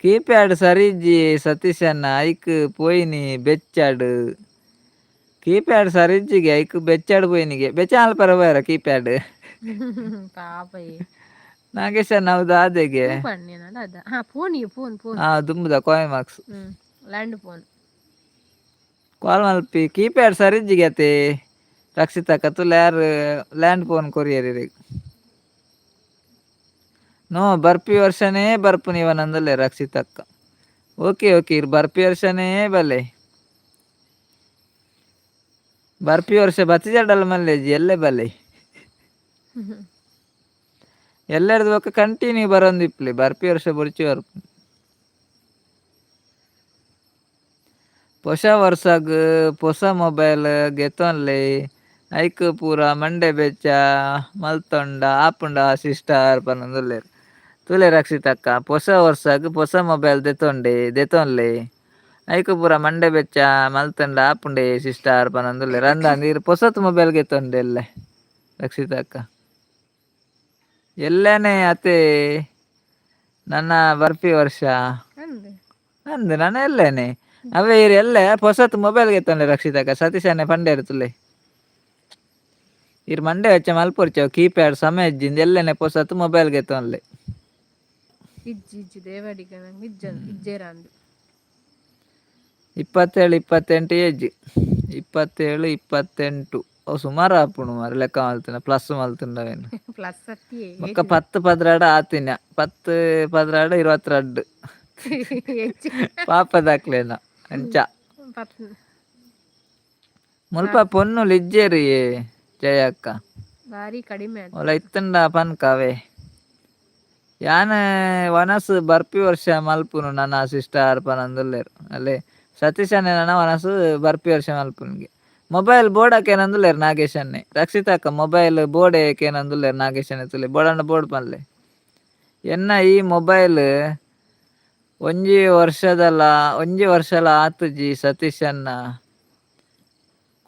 ಕೀಪ್ಯಾಡ್ ಸರಿಜ್ಜಿ ಸತೀಶಣ್ಣ, ಐಕ್ ಪೋಯಿನಿ ಬೆಚ್ಚಾಡ್. ಕೀಪ್ಯಾಡ್ ಸರಿಜ್ಜಿಗೆ, ಐಕ್ ಬೆಚ್ಚಾಡ್ ಪೋಯಿನಿಗೆ. ಬೆಚ್ಚ ಮಲ್ಪರ ಪೋಯರ ಕೀಪ್ಯಾಡ್? ಪಾಪ. ನಾಗೇಶಣ್ಣ, ಹೌದಾ ದಾದೆಗೆ? ಪನ್ನಿ ಅದ ಹಾ phone phone phone. ಹಾ, ದುಂಬುದ ಕಾಯ್ marks. ಹ್ಮ್ land phone. ಕಾಲ್ ಮಲ್ಪಿ ಕೀಪ್ಯಾಡ್ ಸರಿಜ್ಜಿಗೆ ಅತೆ ರಕ್ಷಿತಕ್ಕ. ತುಲ ಯಾರು land phone courier ಇರೆಗ್. No ಬರ್ಪಿ ವರ್ಷನೇ ಬರ್ಪುನಿ ಇವನಂದಲ್ಲೇ ರಕ್ಷಿತಕ್ಕ. ಓಕೆ ಓಕೆ, ಇರ್ ಬರ್ಪಿ ವರ್ಷನೇ ಬಲ್ಲೆ. ಬರ್ಪಿ ವರ್ಷ ಬತ್ತಿಜಡಲ್ ಮಲ್ಲೇಜಿ. ಎಲ್ಲೆ ಬಲ್ಲೆ. ಎಲ್ಲೆರ್ದು ಬೊಕ್ಕ ಕಂಟಿನ್ಯೂ ಬರೊಂದಿಪ್ಲೆ. ಬರ್ಪಿ ವರ್ಷ ಬೊರ್ಚಿ ಬರ್ಪು. ಪೊಸ ವರ್ಷಗ್ ಪೊಸ ಮೊಬೈಲ್ ಗೆತೊನ್ಲೆ, ಐಕ್ ಪೂರ ಮಂಡೆ ಬೆಚ್ಚ ಮಲ್ತೊಂಡ ಆಪುಂಡ ಸಿಸ್ಟರ್ ಪನೊಂದುಲ್ಲೆರ್. ತೂಲೆ ರಕ್ಷಿತಕ್ಕ, ಪೊಸ ವರ್ಷಗ್ ಪೊಸ ಮೊಬೈಲ್ ದೆತೊಂಡೆ ದೆತೊನ್ಲೆ, ಐಕ್ ಪೂರ ಮಂಡೆ ಬೆಚ್ಚ ಮಲ್ತೊಂಡ ಆಪುಂಡೆ ಸಿಸ್ಟರ್ ಪನೊಂದುಲ್ಲೆರ್. ಅಂದಂದ್ ಈರ್ ಪೊಸತ್ ಮೊಬೈಲ್ ಗೆತೊಂಡೆ ಎಲ್ಲೆ ರಕ್ಷಿತಕ್ಕ. ಎಲ್ಲನೆ ಅತೆ ನನ್ನ ಬರ್ಪಿ ವರ್ಷ. ಅಂದ್. ಅಂದ್ ನನ ಎಲ್ಲನೆ. ಅವೇ ಇರು ಎಲ್ಲ ಹೊಸತ್ ಮೊಬೈಲ್ ಗೆತ್ತೊಂಡೆ ರಕ್ಷಿತಕ್ಕ. ಸತೀಶನ್ನೆ ಪಂಡೆ ಇರ್ತುಲೆ ಇರ್ ಮಂಡೆ ಹೆಚ್ಚ ಮಲ್ಪೊರ್ಚ ಕೀಪ್ಯಾಡ್ ಸಮಯ ಇಜ್ಜಿಂದ ಎಲ್ಲನೆ ಪೊಸತ್ ಮೊಬೈಲ್ ಗೆತ್ತೊನ್ಲೆ. ಇಜ್ಜಿ ಇಜ್ಜಿ ದೇವಡಿಗ ನಂಗೆ ಇಜ್ಜ ಇಜ್ಜೇರಾಂದು. 27 28 ಏಜ್, 27 28. ಅವು ಸುಮಾರು ಆಪುಂಡು ಮಾರೆ ಲೆಕ್ಕ ಮಲ್ತಿನ ಪ್ಲಸ್ ಮಲ್ತಿಂಡವೇನು. ಪ್ಲಸ್ ಅತ್ತಿಯೇ. ಬೊಕ್ಕ 10 12 ಆತಿನ, 10 12 22. ಹೆಚ್ಚು. ಪಾಪದಾಕ್ಲೇನ ಅಂಚ. 10. ಮುಲ್ಪ ಪೊನ್ನುಲು ಇಜ್ಜೇರಿ ಜಯಕ್ಕ. ಭಾರಿ ಕಡಿಮೆ ಅದು. ಒಲ ಇತ್ತಂಡ ಪನ್ಕವೇ ಯಾನ್ ವನಸ್ ಬರ್ಪಿ ವರ್ಷ ಮಲ್ಪುನು ನನ್ನ ಸಿಸ್ಟರ್ ಪನಂದುಲ್ಲೆರ್. ಅಲ್ಲೇ ಸತೀಶಣ್ಣೆ ನನ ವನಸ್ ಬರ್ಪಿ ವರ್ಷ ಮಲ್ಪುನಿಗೆ ಮೊಬೈಲ್ ಬೋರ್ಡ್ ನಾಗೇಶನ್ನೆ. ರಕ್ಷಿತಕ್ಕ ಮೊಬೈಲ್ ಬೋರ್ಡ್ ಏಕೇನಂದುಲ್ಲೆರ್ ನಾಗೇಶನ್ನೆ. ತುಲೆ ಬೋಡಂಡ ಬೋರ್ಡ್ ಪನ್ಲೆ. ಎನ್ನ ಈ ಮೊಬೈಲ್ ಒಂಜಿ ವರ್ಷದಲ್ಲ, ಒಂಜಿ ವರ್ಷಲ ಆತುಜಿ ಸತೀಶಣ್ಣ,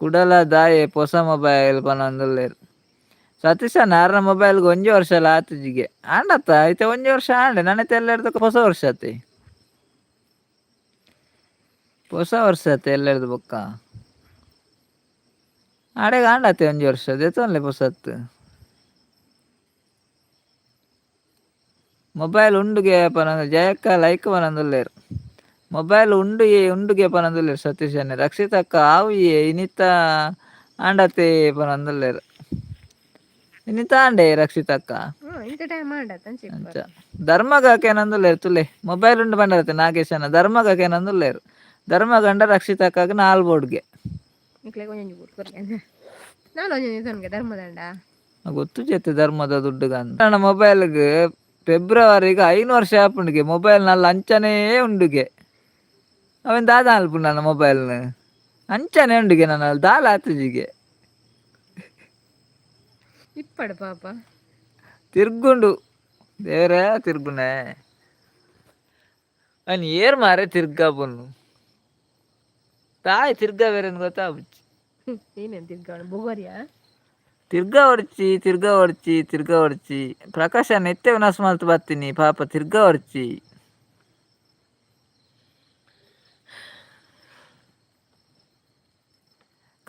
ಕುಡಲ ದಾಯೆ ಪೊಸ ಮೊಬೈಲ್ ಪನೊಂದುಲ್ಲೆರ್. ಸತೀಶಣ್ಣ ಆರ್ನ ಮೊಬೈಲ್ಗೆ ಒಂಜಿ ವರ್ಷಲ ಆತುಜಿಗೆ ಆಂಡತ್ತ. ಐತೆ ಒಂಜಿ ವರ್ಷ ಆಂಡೆ ನನ್ನತೆ ಎಲ್ಲೆರ್ದಕ್ಕ ಹೊಸ ವರ್ಷ ಅತ್ತೆ, ಹೊಸ ವರ್ಷ ಅತ್ತೆ ಎಲ್ಲೆರ್ದು. ಬೊಕ್ಕ ಆಡೆಗ್ ಆಂಡತ್ತೆ ಒಂಜಿ ವರ್ಷ ದೆತೊನ್ಲೆ ಪೊಸತ್ತು ಮೊಬೈಲ್ ಉಂಡುಗೆ ಪನೊಂದು. ಜಯಕ್ಕ ಲೈಕ್ ಪನೊಂದುಲ್ಲೆರ್. ಮೊಬೈಲ್ ಉಂಡು ಉಂಡುಗೆ ಪನೊಂದುಲ್ಲೆರ್ ಸತೀಶನ್ನೆ. ರಕ್ಷಿತಕ್ಕ ಆವು ಇನಿತ ಆಂಡತೆ ಪನೊಂದುಲ್ಲೆರ್. ಇನಿತ ಆಂಡೆ ರಕ್ಷಿತಕ್ಕ. ಇಂಥ ಟೈಮ್ ಆಂಡತ್ತ. ಅಂಚ ಧರ್ಮಗಾಕೇನಂದುಲ್ಲೆರ್ ತುಲೆ. ಮೊಬೈಲ್ ಉಂಡು ಪಂಡರತ್ತೆ ನಾಗೇಶನ. ಧರ್ಮಗಾಕೇನಂದುಲ್ಲೆರ್. ಧರ್ಮಗಂಡ ರಕ್ಷಿತಕ್ಕಾಗ ನಾಲ್ ಬೋರ್ಡ್ಗೆ. ನಿಕ್ಲೆ ಒಂಜೊಂಜಿ ಬೋರ್ಡ್ ಕೊರ್ಲೆ, ನಾನು ಒಂಜೊಂಜಿ ತನಗೆ ಧರ್ಮದಂಡ. ಗೊತ್ತು ಜೇತೆ ಧರ್ಮದ ದುಡ್ಡುಗ ನನ್ನ ಮೊಬೈಲ್ಗೆ ಫೆಬ್ರವರಿಗೆ 5 ವರ್ಷ ಆಪುಂಡುಗೆ. ಮೊಬೈಲ್ ನಲ್ಲ ಅಂಚನೇ ಉಂಡುಗೆ. ಅವೆನ್ ದಾದ ಅಲ್ಪುಂಡು ನನ್ನ ಮೊಬೈಲ್ನ ಅಂಚನೆ ಉಂಡುಗೆ ನನ್ನ ದಾಲ ಆತುಜಿಗೆ. ಇಪ್ಪಡು ಪಾಪ. ತಿರ್ಗುಂಡು ದೇವರೇ ತಿರ್ಗುಣೆ ಅನ್ ಏರ್ ಮಾರೆ ತಿರ್ಗಾ ಪೊನ್ನು ತಾಯಿ ತಿರ್ಗಾ ಬೇರೆ ಗೊತ್ತಾಪುಜಿ. ನೀನೇನು ತಿರ್ಗಾವಣ ಬೊಗೋರಿಯಾ? ತಿರ್ಗಾ ಹೊಡ್ಚಿ, ತಿರ್ಗಾ ಹೊಡ್ಚಿ, ತಿರ್ಗಾ ಹೊಡ್ಚಿ. ಪ್ರಕಾಶ ನೆತ್ತೆ ವಿನಾಶ ಮಲ್ತ್ ಬತ್ತೀನಿ ಪಾಪ ತಿರ್ಗಾ ಹೊಡ್ಚಿ.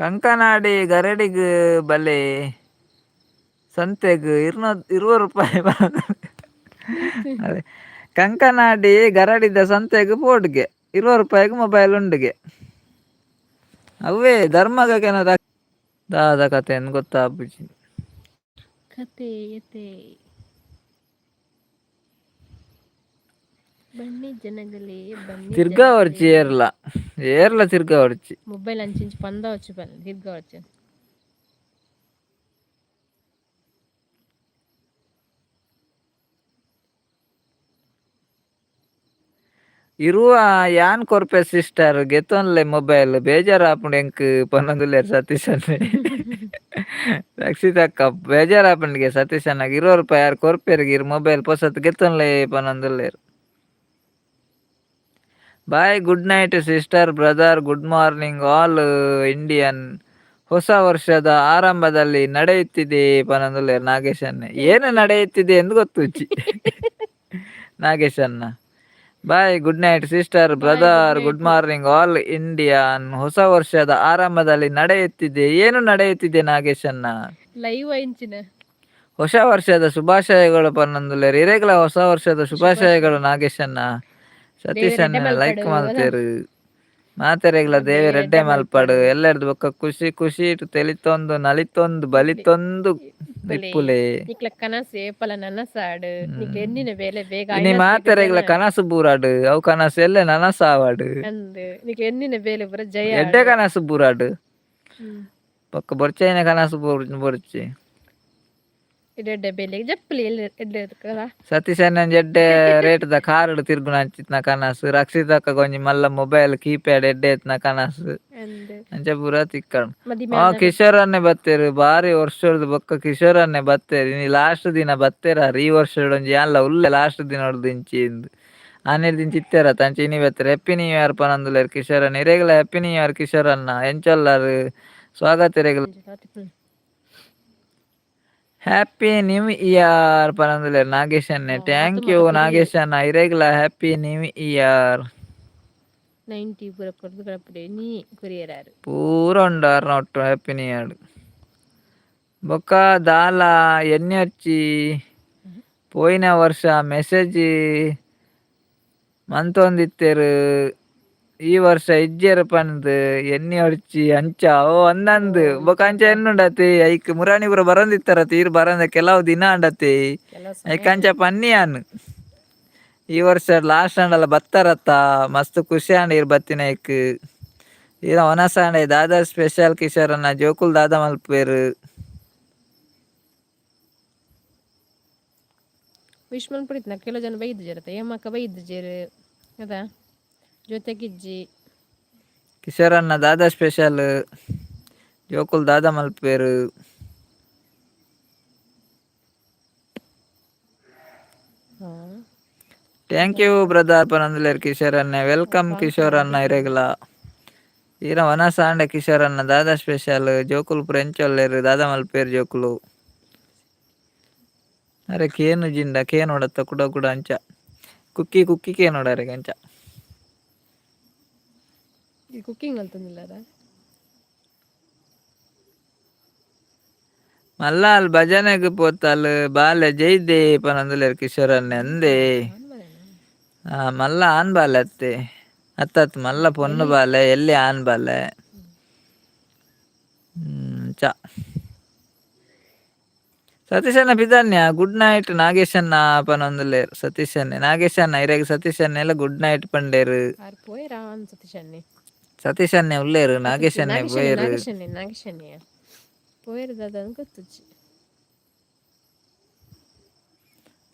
ಕಂಕನಾಡಿ ಗರಡಿಗ್ ಬಲೆ ಸಂತೆಗ್ 20 ರೂಪಾಯಿ. ಅದೇ ಕಂಕನಾಡಿ ಗರಡಿದ ಸಂತೆಗ್ ಪೋಡ್ಗೆ 20 ರೂಪಾಯಿಗೆ ಮೊಬೈಲ್ ಉಂಡುಗೆ. ಅವೇ ಧರ್ಮಗೇನ ದಾದ ಕತೆ ಗೊತ್ತಾಪುಜಿ. ಕತೆ ಎತೆ ಬನ್ನಿ ಜನಗಳೇ ಬನ್ನಿ. ತಿರ್ಗಾ ಹೊಡ್ಚಿ ಏರ್ಲ ಏರ್ಲ ತಿರ್ಗಾ ಹೊಡ್ಚಿ. ಮೊಬೈಲ್ ಅಂಚಿಂಚಿ ಪಂದ వచ్చి ಪನ್ನಿ ತಿರ್ಗಾ వచ్చి. ಇರುವ ಯಾನ್ ಕೊರ್ಪೆ ಸಿಸ್ಟರ್ ಗೆತೊನ್ಲೆ ಮೊಬೈಲ್ ಬೇಜಾರಾಪುಂಡು ಎಂಕ್ ಪನೊಂದುಲ್ಲೆರ್ ಸತೀಶನ್ನೆ. ರಕ್ಷಿತಕ್ಕ ಬೇಜಾರಾಪುಂಡಿಗೆ ಸತೀಶಣ್ಣಗ್. 20 ರೂಪಾಯಿ ಯಾರ್ ಕೊರ್ಪೆರ್ಗೆ ಇರ್ mobile ಪೊಸತ್ ಗೆತೊನ್ಲೆ ಪನೊಂದುಲ್ಲೆರ್. Bye, good night sister brother, good morning all Indian. ಹೊಸ ವರ್ಷದ ಆರಂಭದಲ್ಲಿ ನಡೆಯುತ್ತಿದೆ ಪನೊಂದುಲ್ಲೆರ್ ನಾಗೇಶನ್ನೆ. ಏನು ನಡೆಯುತ್ತಿದೆ ಎಂದು ಗೊತ್ತುಜ್ಜಿ ನಾಗೇಶನ್ನ. Bye, good night sister brother, good morning all Indian. ಹೊಸ ವರ್ಷದ ಆರಂಭದಲ್ಲಿ ನಡೆಯುತ್ತಿದೆ, ಏನು ನಡೆಯುತ್ತಿದೆ ನಾಗೇಶನ್ನ? ಲೈವ್ ಇಂಚಿನ. ಹೊಸ ವರ್ಷದ ಶುಭಾಶಯಗಳು ಪನ್ನೊಂದುಲ್ಲೆರ್. ಇರೆಗ್ಲ ಹೊಸ ವರ್ಷದ ಶುಭಾಶಯಗಳು ನಾಗೇಶನ್ನ. ಸತೀಶನ್ನ ಲೈಕ್ ಮಲ್ತೇರು. ಮಾತೆರೆಗ್ಲ ದೇವೆರ್ ಎಡ್ಡೆ ಮಲ್ಪಡು. ಎಲ್ಲೆರ್ದು ಬೊಕ್ಕ ಖುಷಿ ಖುಷಿ ತೆಲಿತೊಂದು ನಲಿತೊಂದು ಬಲಿತೊಂದು ಇಪ್ಪುಲೆ. ನಿಕ್ಲ ಕನಸು ಏಪಲ ನನಸಾಡು, ನಿಕ್ಲ ಎನ್ನಿನ ಬೇಲೆ ಬೇಗ ಇನಿ ಮಾತೆರೆಗ್ಲ ಕನಸು ಬೂರಾಡು, ಅವು ಕನಸು ಎಲ್ಲೆ ನನಸಾವಡು. ಅಂದ್ ನಿಕ್ಲ ಎನ್ನಿನ ಬೇಲೆ ಪೂರ ಜಯ. ಎಡ್ಡೆ ಕನಸು ಬೂರಾಡು. ಬೊಕ್ಕ ಬೊರ್ಚೈನ ಕನಸು ಬೊರ್ಚಿ. ಎಡ್ಡೆ ಬೇಲೆ ಜಪ್ಪಲಿ ಎಲ್ಲಿ ಎಡ್ಡೆ కదా. ಸತೀಶ್ ಎಡ್ಡೆ ರೇಟ್ ದ ಕಾರ್ ತಿರ್ಗುನ ಅಂಚಿತ್ನ ಕನಸು. ರಕ್ಷಿತಕ್ಕ ಒಂಜಿ ಮಲ್ಲ ಮೊಬೈಲ್ ಕೀಪ್ಯಾಡ್ ಎಡ್ಡೆ ಇತ್ನ ಕನಸು. ಅಂದ್ ಅಂಚ ಪೂರ ತಿಕ್ಕಣ್. ಮದಿಮೆ. ಆ ಕಿಶೋರ್ ಅನ್ನೆ ಬತ್ತೇರು ಬಾರಿ ವರ್ಷದ ಬೊಕ್ಕ. ಕಿಶೋರ್ ಅನ್ನೆ ಬತ್ತೇರು ಇನಿ ಲಾಸ್ಟ್ ದಿನ ಬತ್ತೇರಾರ್ ಈ ವರ್ಷಡ್ ಒಂಜಿ ಯಾನ್ಲ ಉಲ್ಲೆ ಲಾಸ್ಟ್ ದಿನ ಇಂಚಿ ಇಂದ್ ಆನಿರ್ದಿಂಚಿ ಇತ್ತೆರ ಅಂಚ ಇನಿ ಬತ್ತೆರ್. Happy new year ಪನೊಂದುಲ್ಲೆರ್ ಕಿಶೋರ್ ಅಣ್ಣ. ಇರೆಗ್ಲ happy new year Kishore ಅಣ್ಣ. ಎಂಚೊಲ್ಲರ್? ಸ್ವಾಗತ ಇರೆಗ್ಲ. Happy new year ಪನೊಂದುಲ್ಲೆರ್ Nagesh ಅಣ್ಣೆ. Thank you Nagesh ಅಣ್ಣ. ಇರೆಗ್ಲ happy new year. 90 ಪೂರ ಕೊರ್ದು ಕಡಪುಡೆ ನೀ ಕೊರಿಯರಾರು. ಪೂರ ಉಂಡು ಆರ್ನ ಒಟ್ಟು happy new year. ಬೊಕ್ಕ ದಾಲ ಎಣ್ಣೆ ಪೋಯಿನ ವರ್ಷ ಮೆಸೇಜ್ ಮಂತೊಂದಿತ್ತೆರ್, ಈ ವರ್ಷ ಇಜ್ಜೆರ್ ಪಂದ್ ಎಣ್ಣೆ ಒಡ್ಚಿ ಅಂಚ ಓ ಅಂದಂದ್. ಬೊಕ ಅಂಚ ಎನ್ನುಂಡತಿ ಐಕ್ ಮುರಾಣಿ ಪೂರ ಬರೊಂದಿತ್ತಾರತಿ, ಈರ್ ಬರಂದೆ ಕೆಲವು ದಿನ ಆಂಡತಿ. ಕೆಲವು ಐಕ್ ಸಮಯ. ಅಂಚ ಪನ್ನಿ ಯಾನ್, ಈ ವರ್ಷ ಲಾಸ್ಟ್ ಆಂಡಲ ಬತ್ತಾರತ್ತ, ಮಸ್ತ್ ಖುಷಿ ಆಂಡ್ ಈರ್ ಬತ್ತಿನೈಕ್. ಈರ ವನಸ್ ಆಂಡ ದಾದಾ ಸ್ಪೆಷಲ್ ಕಿಶೋರನ್ನ? ಜೋಕುಲ್ ದಾದ ಮಲ್ಪುವೆರ್? ವಿಶ್ ಮಲ್ಪಡಿತ್ನ ಕೆಲವು ಜನ ಬೈದಿಜರತ್ತ, ಏಮಕ್ಕ ಬೈದಿಜೆರ್ ಅದ ಜೊತೆಗಿಜ್ಜಿ. ಕಿಶೋರನ್ನ ದಾದಾ ಸ್ಪೆಷಲ್? ಜೋಕುಲ್ ದಾದ ಮಲ್ಪುವೆರ್? ಹಾಂ. Thank you brother ಪನೊಂದುಲ್ಲೆರ್ Kishore ಅಣ್ಣೆ. Welcome Kishore ಅಣ್ಣ ಇರೆಗ್ಲ. ಈರ ವನಸ್ ಆಂಡ ಕಿಶೋರ್ ಅಣ್ಣ? ದಾದಾ ಸ್ಪೆಷಲ್? ಜೋಕುಲು ಪೂರ ಎಂಚ ಉಲ್ಲೆರ್? ದಾದಾ ಮಲ್ಪುವೆರ್ ಜೋಕುಲು? ಅರೆ ಕೇನು ಜಿಂಡ ಕೇನೋಡತ್ತ ಕುಡ ಕುಡ ಅಂಚ ಕುಕ್ಕಿ ಕುಕ್ಕಿ ಕೇನೋಡ ಅರೆಗ್ ಅಂಚ. ಈ ಕುಕ್ಕಿಂಗ್ ಮಲ್ತೊಂದಿಲ್ಲಾರ? ಮಲ್ಲ ಅಲ್ ಭಜನೆಗ್ ಪೋತಲ್ ಬಾಲೆ ಜೈದೆ ಪನೊಂದುಲ್ಲೆರ್ ಕಿಶೋರ್ ಅಣ್ಣೆ ಅಂದೆ. ಆ ಮಲ್ಲ ಆನ್ ಬಾಲೆ ಅತ್ತೆ? ಅತ್ತತ್, ಮಲ್ಲ ಪೊಣ್ಣು ಬಾಲೆ, ಎಲ್ಲಿ ಆನ್ ಬಾಲೆ ಚ ಸತೀಶಣ್ಣ ಪಿದನ್ಯ. ಗುಡ್ ನೈಟ್ ನಾಗೇಶಣ್ಣ ಪನೊಂದುಲ್ಲೆರ್ ಸತೀಶ್ ಅಣ್ಣೆ. ನಾಗೇಶ್ ಅಣ್ಣ, ಇರೆಗ್ ಸತೀಶ್ ಅಣ್ಣೆ ಎಲ್ಲ ಗುಡ್ ನೈಟ್ ಪಂಡೇರು. ಆರ್ ಪೋಯೆರಾ ಸತೀಶ್ ಅಣ್ಣೆ? ಸತೀಶ್ ಅಣ್ಣೆ ಉಲ್ಲೇರು, ನಾಗೇಶ್ ಅಣ್ಣೆ ನಾಗೇಶ್ ಅಣ್ಣೆ. ಪೋಯೆರು. ನಾಗೇಶ್ ಅಣ್ಣೆ, ನಾಗೇಶ್ ಅಣ್ಣೆಯ ಪೋಯೆರ್ ದಾದ ಗೊತ್ತುಜ್ಜಿ.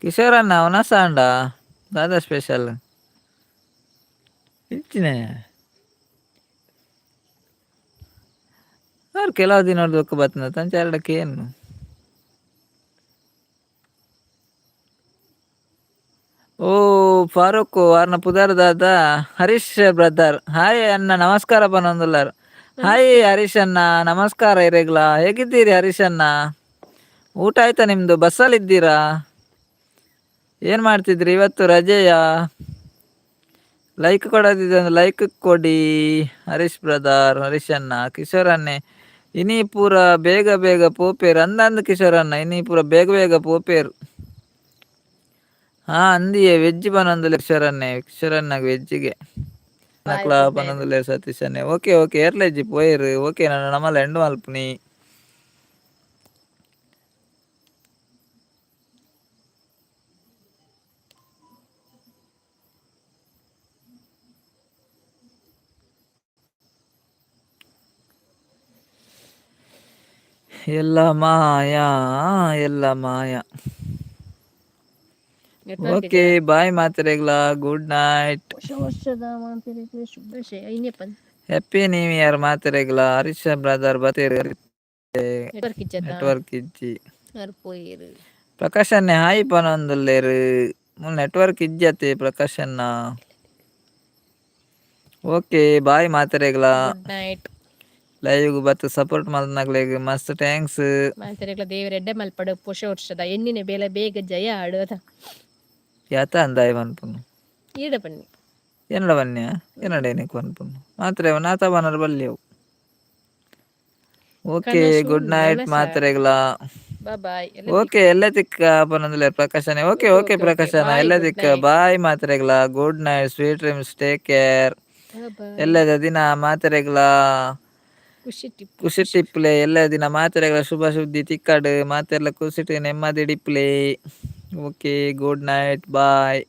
ಕಿಶೋರ್ ಅಣ್ಣ, ವನಸ್ ಆಂಡ? ದಾದಾ ಸ್ಪೆಷಲ್? ಇಚ್ಚಿನೆ ಅವ್ರು ಕೆಲವು ದಿನ ಬೊಕ್ಕ ಬತ್ತಿನ ತಂಚ ಎರಡಕ್ಕೆ ಏನು. ಓ ಫಾರೂಕ್ ವಾರ್ನ ಪುದರ್ ದಾದ? ಹರೀಶ್ ಬ್ರದರ್, ಹಾಯ್ ಅಣ್ಣ, ನಮಸ್ಕಾರ ಪನೊಂದುಲ್ಲಾರ್. ಹಾಯ್ ಹರೀಶ್ ಅಣ್ಣ, ನಮಸ್ಕಾರ ಇರೆಗ್ಲಾ. ಹೇಗಿದ್ದೀರಿ ಹರೀಶ್ ಅಣ್ಣ? ಊಟ ಆಯ್ತಾ ನಿಮ್ದು? ಬಸ್ಸಲ್ಲಿ ಇದ್ದೀರಾ? ಏನ್ ಮಾಡ್ತಿದ್ರಿ? ಇವತ್ತು ರಜೆಯಾ? ಲೈಕ್ ಕೊಡದಿದೆ ಒಂದು ಲೈಕ್ ಕೊಡಿ ಹರೀಶ್ ಬ್ರದರ್, ಹರೀಶ್ ಅಣ್ಣ. ಕಿಶೋರ್ ಅಣ್ಣೆ, ಇನಿ ಪೂರ ಬೇಗ ಬೇಗ ಪೋಪೇರ್ ಅಂದಂದು ಕಿಶೋರ್ ಅಣ್ಣ. ಇನಿ ಪೂರ ಬೇಗ ಬೇಗ ಪೋಪೇರ್. ಹಾ ಅಂದಿಯೇ, ವೆಜ್ ಪನೊಂದುಲ್ಲೆ ಕಿಶೋರ್ ಅಣ್ಣೆ. ಕಿಶೋರ್ ಅಣ್ಣಗ್ ವೆಜ್ಜಿಗೆ ನಕ್ಲ ಪನೊಂದುಲ್ಲೆ ಸತೀಶ್ ಅಣ್ಣೆ. ಓಕೆ ಓಕೆ, ಏರ್ಲೆಜ್ಜಿ ಪೋಯೆರ್. ಓಕೆ, ನನ್ನ ನಮಲ ಎಂಡ್ ಮಲ್ಪುನಿ. ಎಲ್ಲ ಮಾಯಾ, ಎಲ್ಲ ಮಾಯಾ. ಓಕೆ ಬಾಯ್ ಮಾತೆರೆಗ್ಲಾ, ಗುಡ್ ನೈಟ್. ಹೊಸ ವರ್ಷದ ಮಾತೆರೆಗ್ಲ ಶುಭಾಶಯ ಐನೆಪನ್. ಹ್ಯಾಪಿ ನ್ಯೂ ಇಯರ್ ಮಾತೆರೆಗ್ಲಾ. ಹರೀಶ ಬ್ರದರ್ ಬತ್ತೇರ್. ನೆಟ್ವರ್ಕ್ ಇಜ್ಜತ್ತ? ನೆಟ್ವರ್ಕ್ ಇಜ್ಜಿ. ಆರ್ ಪೋಯೆರ್. ಪ್ರಕಾಶ್ ಅಣ್ಣೆ ಹಾಯ್ ಪನೊಂದುಲ್ಲೆರ್. ಮೂಲು ನೆಟ್ವರ್ಕ್ ಇಜ್ಜತೆ ಪ್ರಕಾಶ್ ಅಣ್ಣ. ಓಕೆ ಬಾಯ್ ಮಾತೆರೆಗ್ಲಾ. Good night. Live ಬತ್ತು ಸಪೋರ್ಟ್ ಮಲ್ತನಕ್ಲೆಗ್ ಮಸ್ತ್ thanks. ಮಾತೆರೆಗ್ಲ ದೇವೆರ್ ಎಡ್ಡೆ ಮಲ್ಪಡು. ಪೊಸ ವರ್ಷದ ಎನ್ನಿನ ಬೇಲೆ ಬೇಗ ಜಯ ಆಡು ಅದ. ಯಾತ ಅಂದಾಯ್ ಪನ್ಪುನು? ಈಡ ಬನ್ನಿ. ಎನ್ನಡ ಬನ್ನಿಯ ಎನ್ನಡ ಏನಕ್ಕೆ ಪನ್ಪುನು ಮಾತ್ರೆ ನಾತ ಬನ್ನರ್ ಬಲ್ಲಿಯವು. ಓಕೆ. ಕನಸು ಗುಡ್ ನೈಟ್ ನನಸ. ಮಾತೆರೆಗ್ಲಾ. ಬಾಯ್. ಓಕೆ, ಎಲ್ಲ ತಿಕ್ಕ ಪನೊಂದುಲ್ಲೆರ್ ಪ್ರಕಾಶ್ ಅಣ್ಣೆ. Okay okay. Okay okay. Prakash ಅಣ್ಣ. ಬಾಯ್. ಎಲ್ಲ ಗುಡ್ ತಿಕ್ಕ. ನೈಟ್. ಬಾಯ್ ಮಾತೆರೆಗ್ಲಾ, good night, sweet dreams, take care. Bye. ಎಲ್ಲದ ದಿನ ಮಾತೆರೆಗ್ಲಾ ಖುಷಿ ಟಿಪ್ಪು. ಖುಷಿ ಟಿಪ್ಲೆ. ಎಲ್ಲ ದಿನ ಮಾತೆರೆಗ್ಲ ಶುಭ ಸುದ್ದಿ ತಿಕ್ಕಡ್. ಮಾತೆರ್ಲ ಖುಷಿಟ್ ನೆಮ್ಮದಿ ಡಿಪ್ಲೆ. Okay, good night, boy.